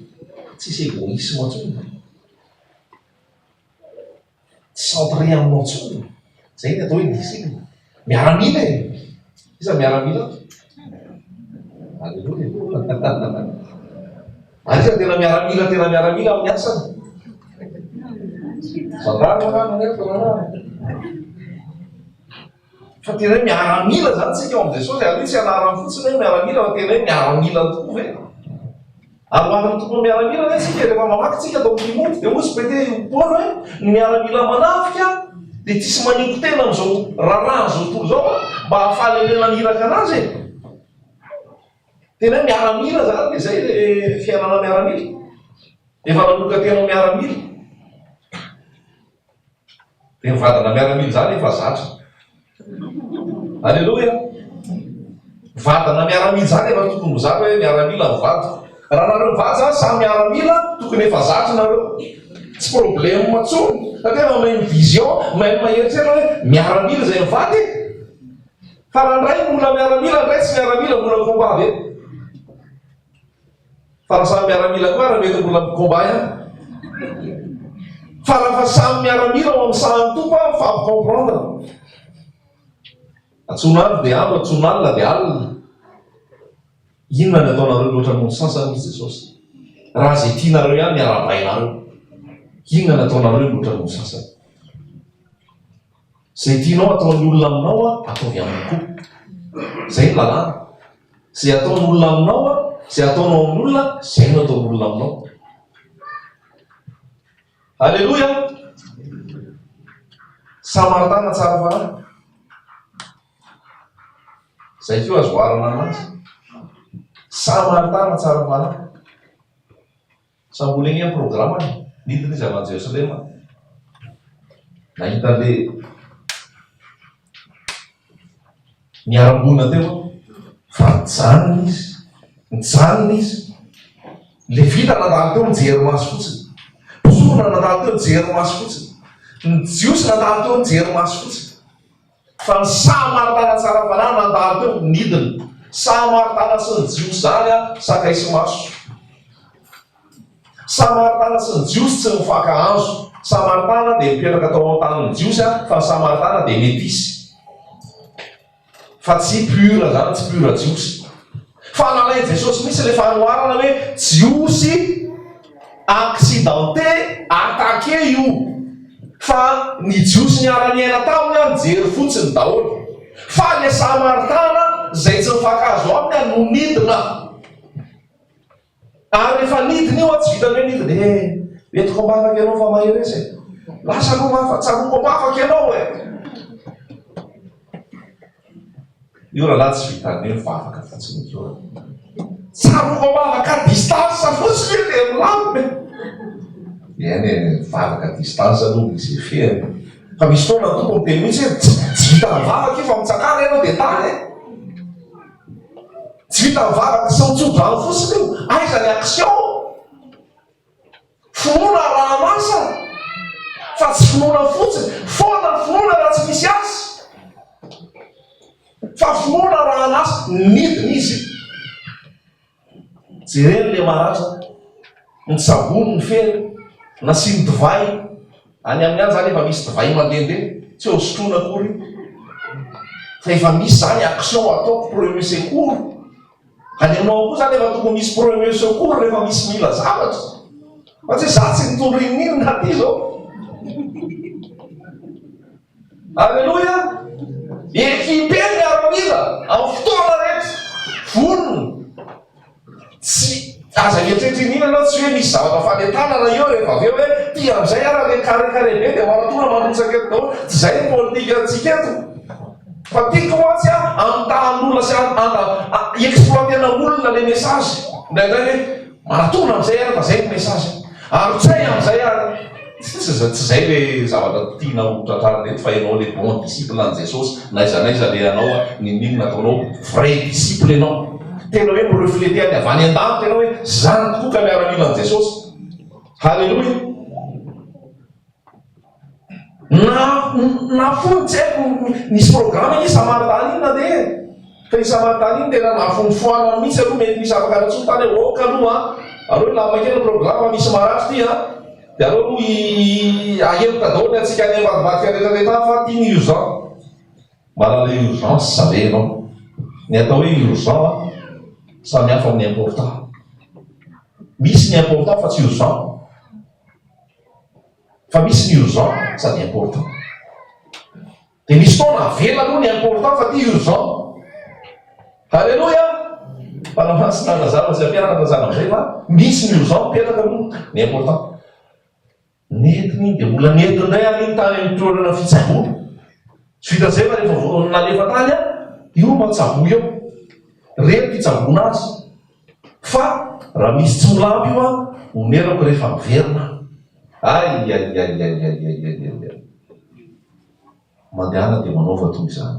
Speaker 3: Tsisy égoïsme intsony. Tsy centré aminao intsony. Izay no atao hoe disciple. Miaramila e. Iza miaramila ato? Alléluia. Ary iza tena miaramila tena miaramila amin'ny asany? Gendarme angamba nefa raharaha. Fa tena hoe miaramila izany tsika ao amin'i Jesosy, ary io tsy anarany fotsiny hoe miaramila fa tena hoe miaramila tokoa ve? Ary ho an'ny tompon'ny miaramila anie tsika rehefa mamaky tsika ato amin'ny Timoty dia hozy Pete i Paoly hoe ny miaramila manafika dia tsisy maniko tena amin'izao raharahan'izao tontolo izao mba hahafaly an'ilay naniraka anazy e! Tena hoe miaramila izany dia izay ilay fiainana miaramila. Efa nanokan-tena ho miaramila. Dia ny vadina miaramila izany efa zatra. Aleloia! Vadina miaramila izany efa tokony ho zatra hoe miaramila ny vadiko. Raha nareo mivady izany samy miaramila, tokony efa zatra nareo. Tsy problème intsony. Satria efa mahay mi-vision, mahay mieritreritra hoe miaramila izay mivady e. Fa raha ny ray mbola miaramila, ny ray tsy miaramila, mbola combat be. Fa raha samy miaramila koa ary mety mbola mi-combat ihany. Fa raha fa samy miaramila ao amin'ny sahan'ny Tompo aho mifampi-comprendre. Antsoina andro dia andro, antsoina alina dia alina. Inona ny ataonareo mihoatra noho ny sasany hoy Jesosy. Raha izay tianareo ihany ny arahabainareo. Inona ny ataonareo mihoatra noho ny sasany. Izay tianao ataon'ny olona aminao ataovy aminy koa. Izay ny lalàna. Izay ataon'olona aminao, izay ataonao amin'olona, izay no ataon'olona aminao. Aleloia! Samaritana tsara fanahy. Izay koa azo oharana anazy. Samaritana tsara fanahy. Samboina anie ny programany, nidina izy avy any Jerosalema, nahita an'ilay niharam-boina teo fa nijanona izy, nijanona izy. Levita nandalo teo nijery maso fotsiny, mpisorona nandalo teo nijery maso fotsiny, ny Jiosy nandalo teo nijery maso fotsiny. Fa ny Samaritana tsara fanahy nandalo teo nidina. Samaritana sy ny Jiosy izany an, sakay sy maso. Samaritana sy ny Jiosy tsy nifankahazo. Samaritana dia nipetraka tao an-tanin'ny Jiosy an, fa ny Samaritana dia metisy. Fa tsy pur zany, tsy pur jiosy. Fa nalain'i Jesosy mihitsy ilay fanoharana hoe jiosy accidenté, attaqué io. Fa ny jiosy niara-niaina taminy an nijery fotsiny daholo. Fa ilay samaritana izay tsy nifankahazo aminy an no nidina. Ary rehefa nidina io an, tsy vitan'ny hoe nidina e, entiko am-bavaka ianao fa mahereza e. Lasa aloha aho fa tsaroako am-bavaka ianao e. Io rahalahy tsy vitan'ny hoe mivavaka fotsiny io. Tsaroako am-bavaka à distance fotsiny io dia milamina e. Eny e, mivavaka à distance aloha misy effet e. Fa misy fotoana ny Tompo miteny mihitsy hoe tsy vitan'ny mivavaka io fa mitsangana ianao dia tany e. Tsy vita mivavaka sy mitso-drano fotsiny io, aiza ny action? Finoana arahan'asa fa tsy finoana fotsiny, foana ny finoana raha tsy misy asa. Fa finoana arahan'asa, nidina izy. Jereny ilay maratra, notsaboiny ny fery, nasiany divay, any aminy any izany efa misy divay mandehandeha, tsy eo sotroina akory io, fa efa misy izany action ataoko premier secours, any aminao any koa izany efa tokony misy premier secours rehefa misy mila zavatra, fa tsy hoe za tsy nitondra inon'inona aty izao. Aleloia! Equipe ny miaramila amin'ny fotoana rehetra, vonona. Tsy, aza mieritreritra iniana ianao, tsy hoe misy zavatra fanentanana eo rehefa avy eo hoe ty amin'izay ara le carré carré be dia maratona mandrotsaka eto daholo. Tsy izay ny politikantsika eto. Fa tiako mantsy an, amitahan'olona sy exploiter-na olona le message. Indraindray hoe maratona amin'izay ara fa izay ny message. Arotsay amin'izay ary. Tsy tsy zay le zavatra tiana ho tratrarina eto fa ianao le bon disciple an'i Jesosy n'aiza n'aiza alehanao a n'inon'inona ataonao vrai disciple ianao tena hoe mi-refleter ny avy any an-danitra ianao hoe zany tokoa ka miaramila an'i Jesosy haleloia na na fony tsy haiko nisy programme anie Samaritana iny nandeha e fa i Samaritana iny tena nahafonofoanana mihitsy aloha mety misy afaka natsoa tany hoe ok aloha an aleo hilamina kely ny programme fa misy marary ity an Dia aleo aloha i ahemotra daholo ny antsika any ambadimbadika rehetra rehetra any fa ty ny urgent. Manana urgence ve ianao? Ny atao hoe urgent samy hafa amin'ny important. Misy ny important fa tsy urgent. Fa misy ny urgent sady important. Dia misy fotoana avela aloha ny important fa ty urgent. Alléluia! Fa raha tsy nanazava sy ampianatra zany amizay fa misy ny urgent mipetraka aloha ny important. Nentiny iny dia mbola nentiny indray ary iny tany amin'ny toerana fitsaboana. Tsy vitan'izay fa rehefa vao nalefa tany an, io mba tsaboy eo. Ireny fitsaboana azy. Fa raha misy tsy milampy io an, onerako rehefa miverina aho. Aiaiaiaiaiaiaiaiai. Mandehana dia manaova toy izany.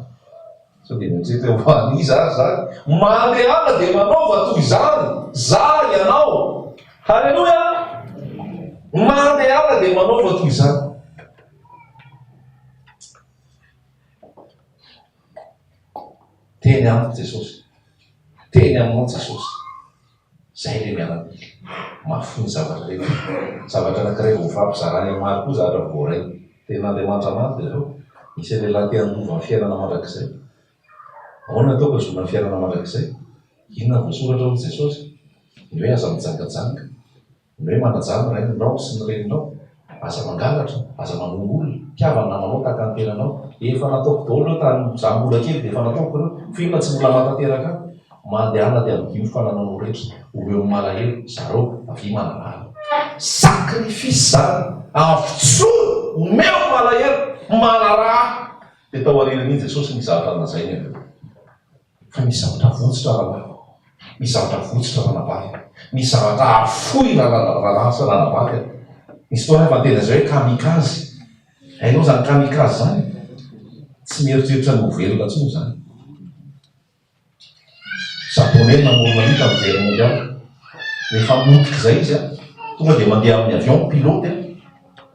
Speaker 3: Sao dia mieritreritra hoe ho an'iza ary izany? Mandehana dia manaova toy izany, za ianao. Haleloia! Mandehana dia manaova toy izany. Teny amiko Jesosy. Teny aminao Jesosy. Zay le miaramila. Mahafoy ny zavatra rehetra. Zavatra anakiray vao mifampizarana eo maro koa zavatra voaray. Tenin'Andriamanitra maro dia zao. Misy lehilahy te handova ny fiainana mandrakizay. Ahoana ny ataoko hahazoana ny fiainana mandrakizay? Inona no voasoratra hoy Jesosy? Ny hoe aza mijangajanga. Ny hoe manajà ny rainao sy ny reninao, aza mangalatra, aza mamono olona, tiava ny namanao tahaka ny tenanao. Efa nataoko daholo ireo tany za mbola kely dia efa nataoko ireo, fa inona tsy mbola mahatanteraka ahy? Mandehana dia amidio ny fanananao rehetra, omeo ny malahelo, zarao, avia manarahana. Sacrifice zany, avotsoro, omeo ny malahelo, manaraha. Dia tao aorianan'iny Jesosy nisy zavatra nolazainy avy eo. Fa misy zavatra avotsitra rahalahy, misy zavatra avotsitra ranabavy a, misy zavatra afoy rahalahy sy ranabavy a. Misy fotoana efa niteny an'izay hoe kamikaze. Hainao izany kamikaze izany? Tsy mieritreritra ny ho velona intsony izany. Japonais no namorona an'io tamin'ny guerre mondiale. Rehefa motika izay izy a, tonga dia mandeha amin'ny avion ny pilote a.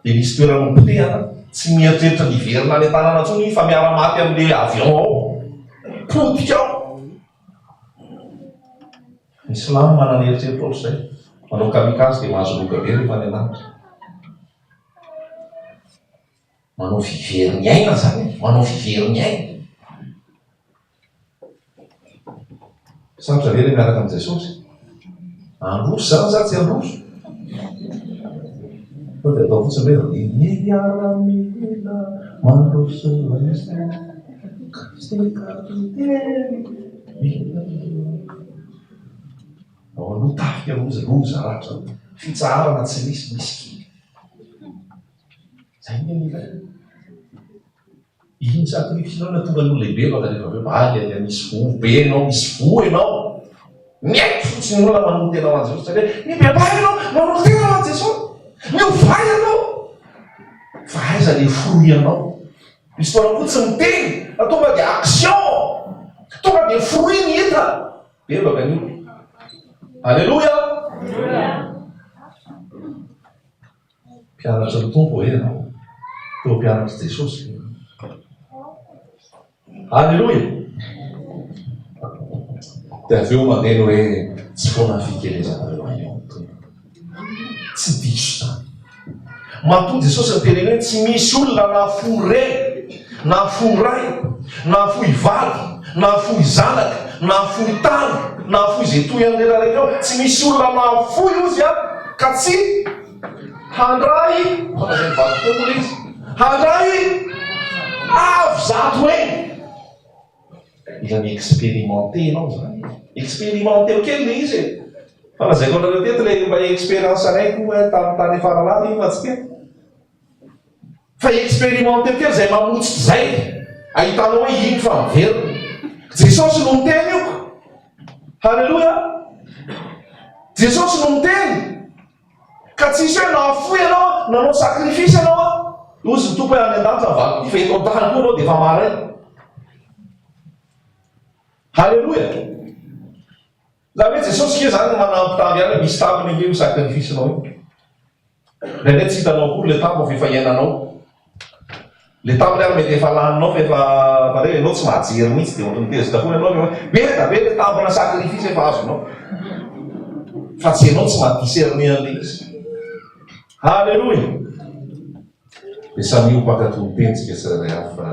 Speaker 3: Dia misy toerana hopotehana, tsy mieritreritra ny hiverina any an-tanàna intsony fa miara-maty amin'ilay avion ao. Potika ao. Ny silamo manana eritreritra ohatr'izay. Manao kamikaze dia mahazo loka be rehefa any an-danitra. Manao fivery ny aina izany e, manao fivery ny aina. Sarotra ve ilay miaraka amin'i Jesosy? Handroso izany sa tsy handroso? Sao dia atao fotsiny hoe ry miaramila mandroso aiza, Kristy kapiteny mila. Ao aloha tafika loza, loza ratra, fitsaharana tsy misy, misy kely. Izay no ilaina. Iny sacrifice nao nahatonga anao lehibe baka rehefa avy eo baly dia misy voa be enao, misy voa enao. Miaiky fotsiny olona manolo tena ho an'i Jesosy satria mibebaha ianao manolo tena ho an'i Jesosy. Miovà ianao. Fa aiza le fruit anao? Misy fotoana koa tsy miteny fa tonga dia action. Tonga dia fruit ny hita. Bebaka ny olona. Alléluia. Mpianatry ny Tompo ve ianao? Toa mpianatr'i Jesosy ve ianao? Aleloia! Dia avy eo mandeha ny hoe tsy foana ny fikelezanareo ahy eo amin'ny Tompo. Tsy diso izany. Matoa Jesosy niteny hoe tsy misy olona nahafoy reny, nahafoy ray, nahafoy vady, nahafoy zanaka, nahafoy tany, nahafoy izay toy an'ny rehetra eo, tsy misy olona nahafoy ozy an, ka tsy Handray, efa lazain'ny vadiko teo moa ilay izy, handray avo zato heny. Mila mi-experimenter ianao izany e. Experimenter-o kely ilay izy e. Fa lazaiko anareo teto ilay mba experience anay koa tamin'ny tany Faralava iny fa tsy teto. Fa experimenter-o kely izay mamotsitra izay, ahitanao hoe iny fa miverina. Jesosy no miteny io ka. Haleloia. Jesosy no miteny. Ka tsisy hoe nahafoy ianao an, nanao sacrifice ianao an, hozy ny Tompo hoe any an-danitra ny valiny fa eto an-tany koa ianao dia efa maharay. Haleloia! Izany hoe Jesosy nge izany manambitamby ihany hoe misy tambiny ange io sacrifice-nao io. Indraindray tsy hitanao akory ilay tambiny fa efa iainanao. Le tambiny ary mety efa laninao fa efa fa reo ianao tsy mahajery mihitsy dia ohatran'ny tezitra foana ianao rehefa be da be le tambina sacrifice efa azonao fa tsy ianao tsy maha discerner an'le izy. Haleloia! Dia samia ho mpankatò ny teny tsika tsirairay avy fa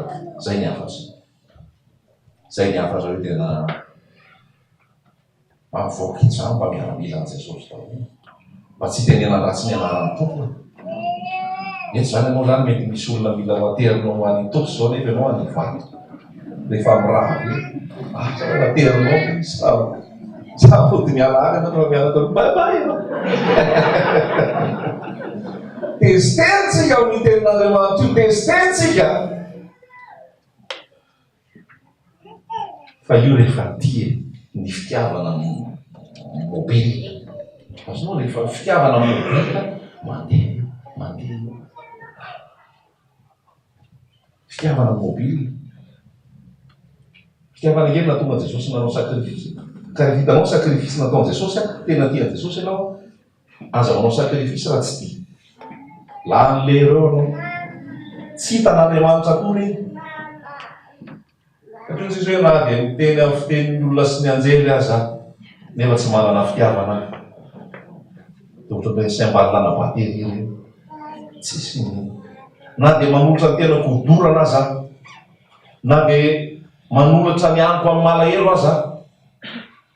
Speaker 3: zay ny hafatra. Zay ny hafatra hoe tena Mampivoaka hijamba miaramila an'i Jesosy daholo. Mba tsy hitenenan-dratsy ny anaran'ny Tompo e. Eto izany ianao izany mety misy olona mila ho aterinao ho any Itaosy izao nefa ianao any Ivato. Rehefa mirava be, asa hoe aterinao ve izy sa sa mody miala any ianao rehefa miala tao bye bye ianao. Teziteny-tsika amin'io tenin'Andriamanitra io, teziteny-tsika. Fa io rehefa tia e, ny fitiavana mobile. Azonao rehefa fitiavana mobile mandeha io, mandeha io. Fitiavana mobile. Fitiavana ange no nahatonga an'i Jesosy nanao sacrifice. Ka rehefa hitanao ny sacrifice nataon'i Jesosy, tena tia an'i Jesosy ianao, Aza manao sacrifice raha tsy tia. Lany lera eo anao. Tsy hitan'Andriamanitra akory iny. Satria hoy Jesosy hoe na dia miteny amin'ny fitenin'ny olona sy ny anjely aza aho, nefa tsy manana fitiavana aho. Dia ohatran'ireny cymbale ana batterie ireny. Tsisy inoana. Na dia manolotra ny tenako ho dorana aza aho, na dia manolotra ny amiko amin'ny malahelo aza aho,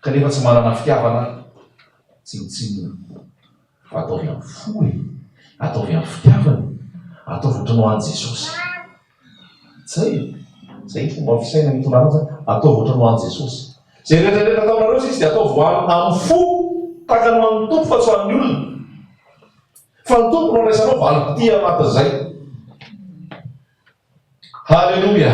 Speaker 3: kanefa tsy manana fitiavana aho. Tsinontsinona fa ataovy amin'ny fo e! Ataovy amin'ny fitiavana e! Ataovy ohatran'ny ho an'i Jesosy. Zay e! Zay ny fomba fisainana itondrana azy, ataovy ohatran'ny ho an'i Jesosy. Izay rehetra rehetra ataonareo sisa dia ataovy ho an'ny amin'ny fo, tahaka ny ho an'ny Tompo fa tsy ho an'ny olona. Fa ny Tompo no andraisanao valim-pitia anatin'izay. Haleloia!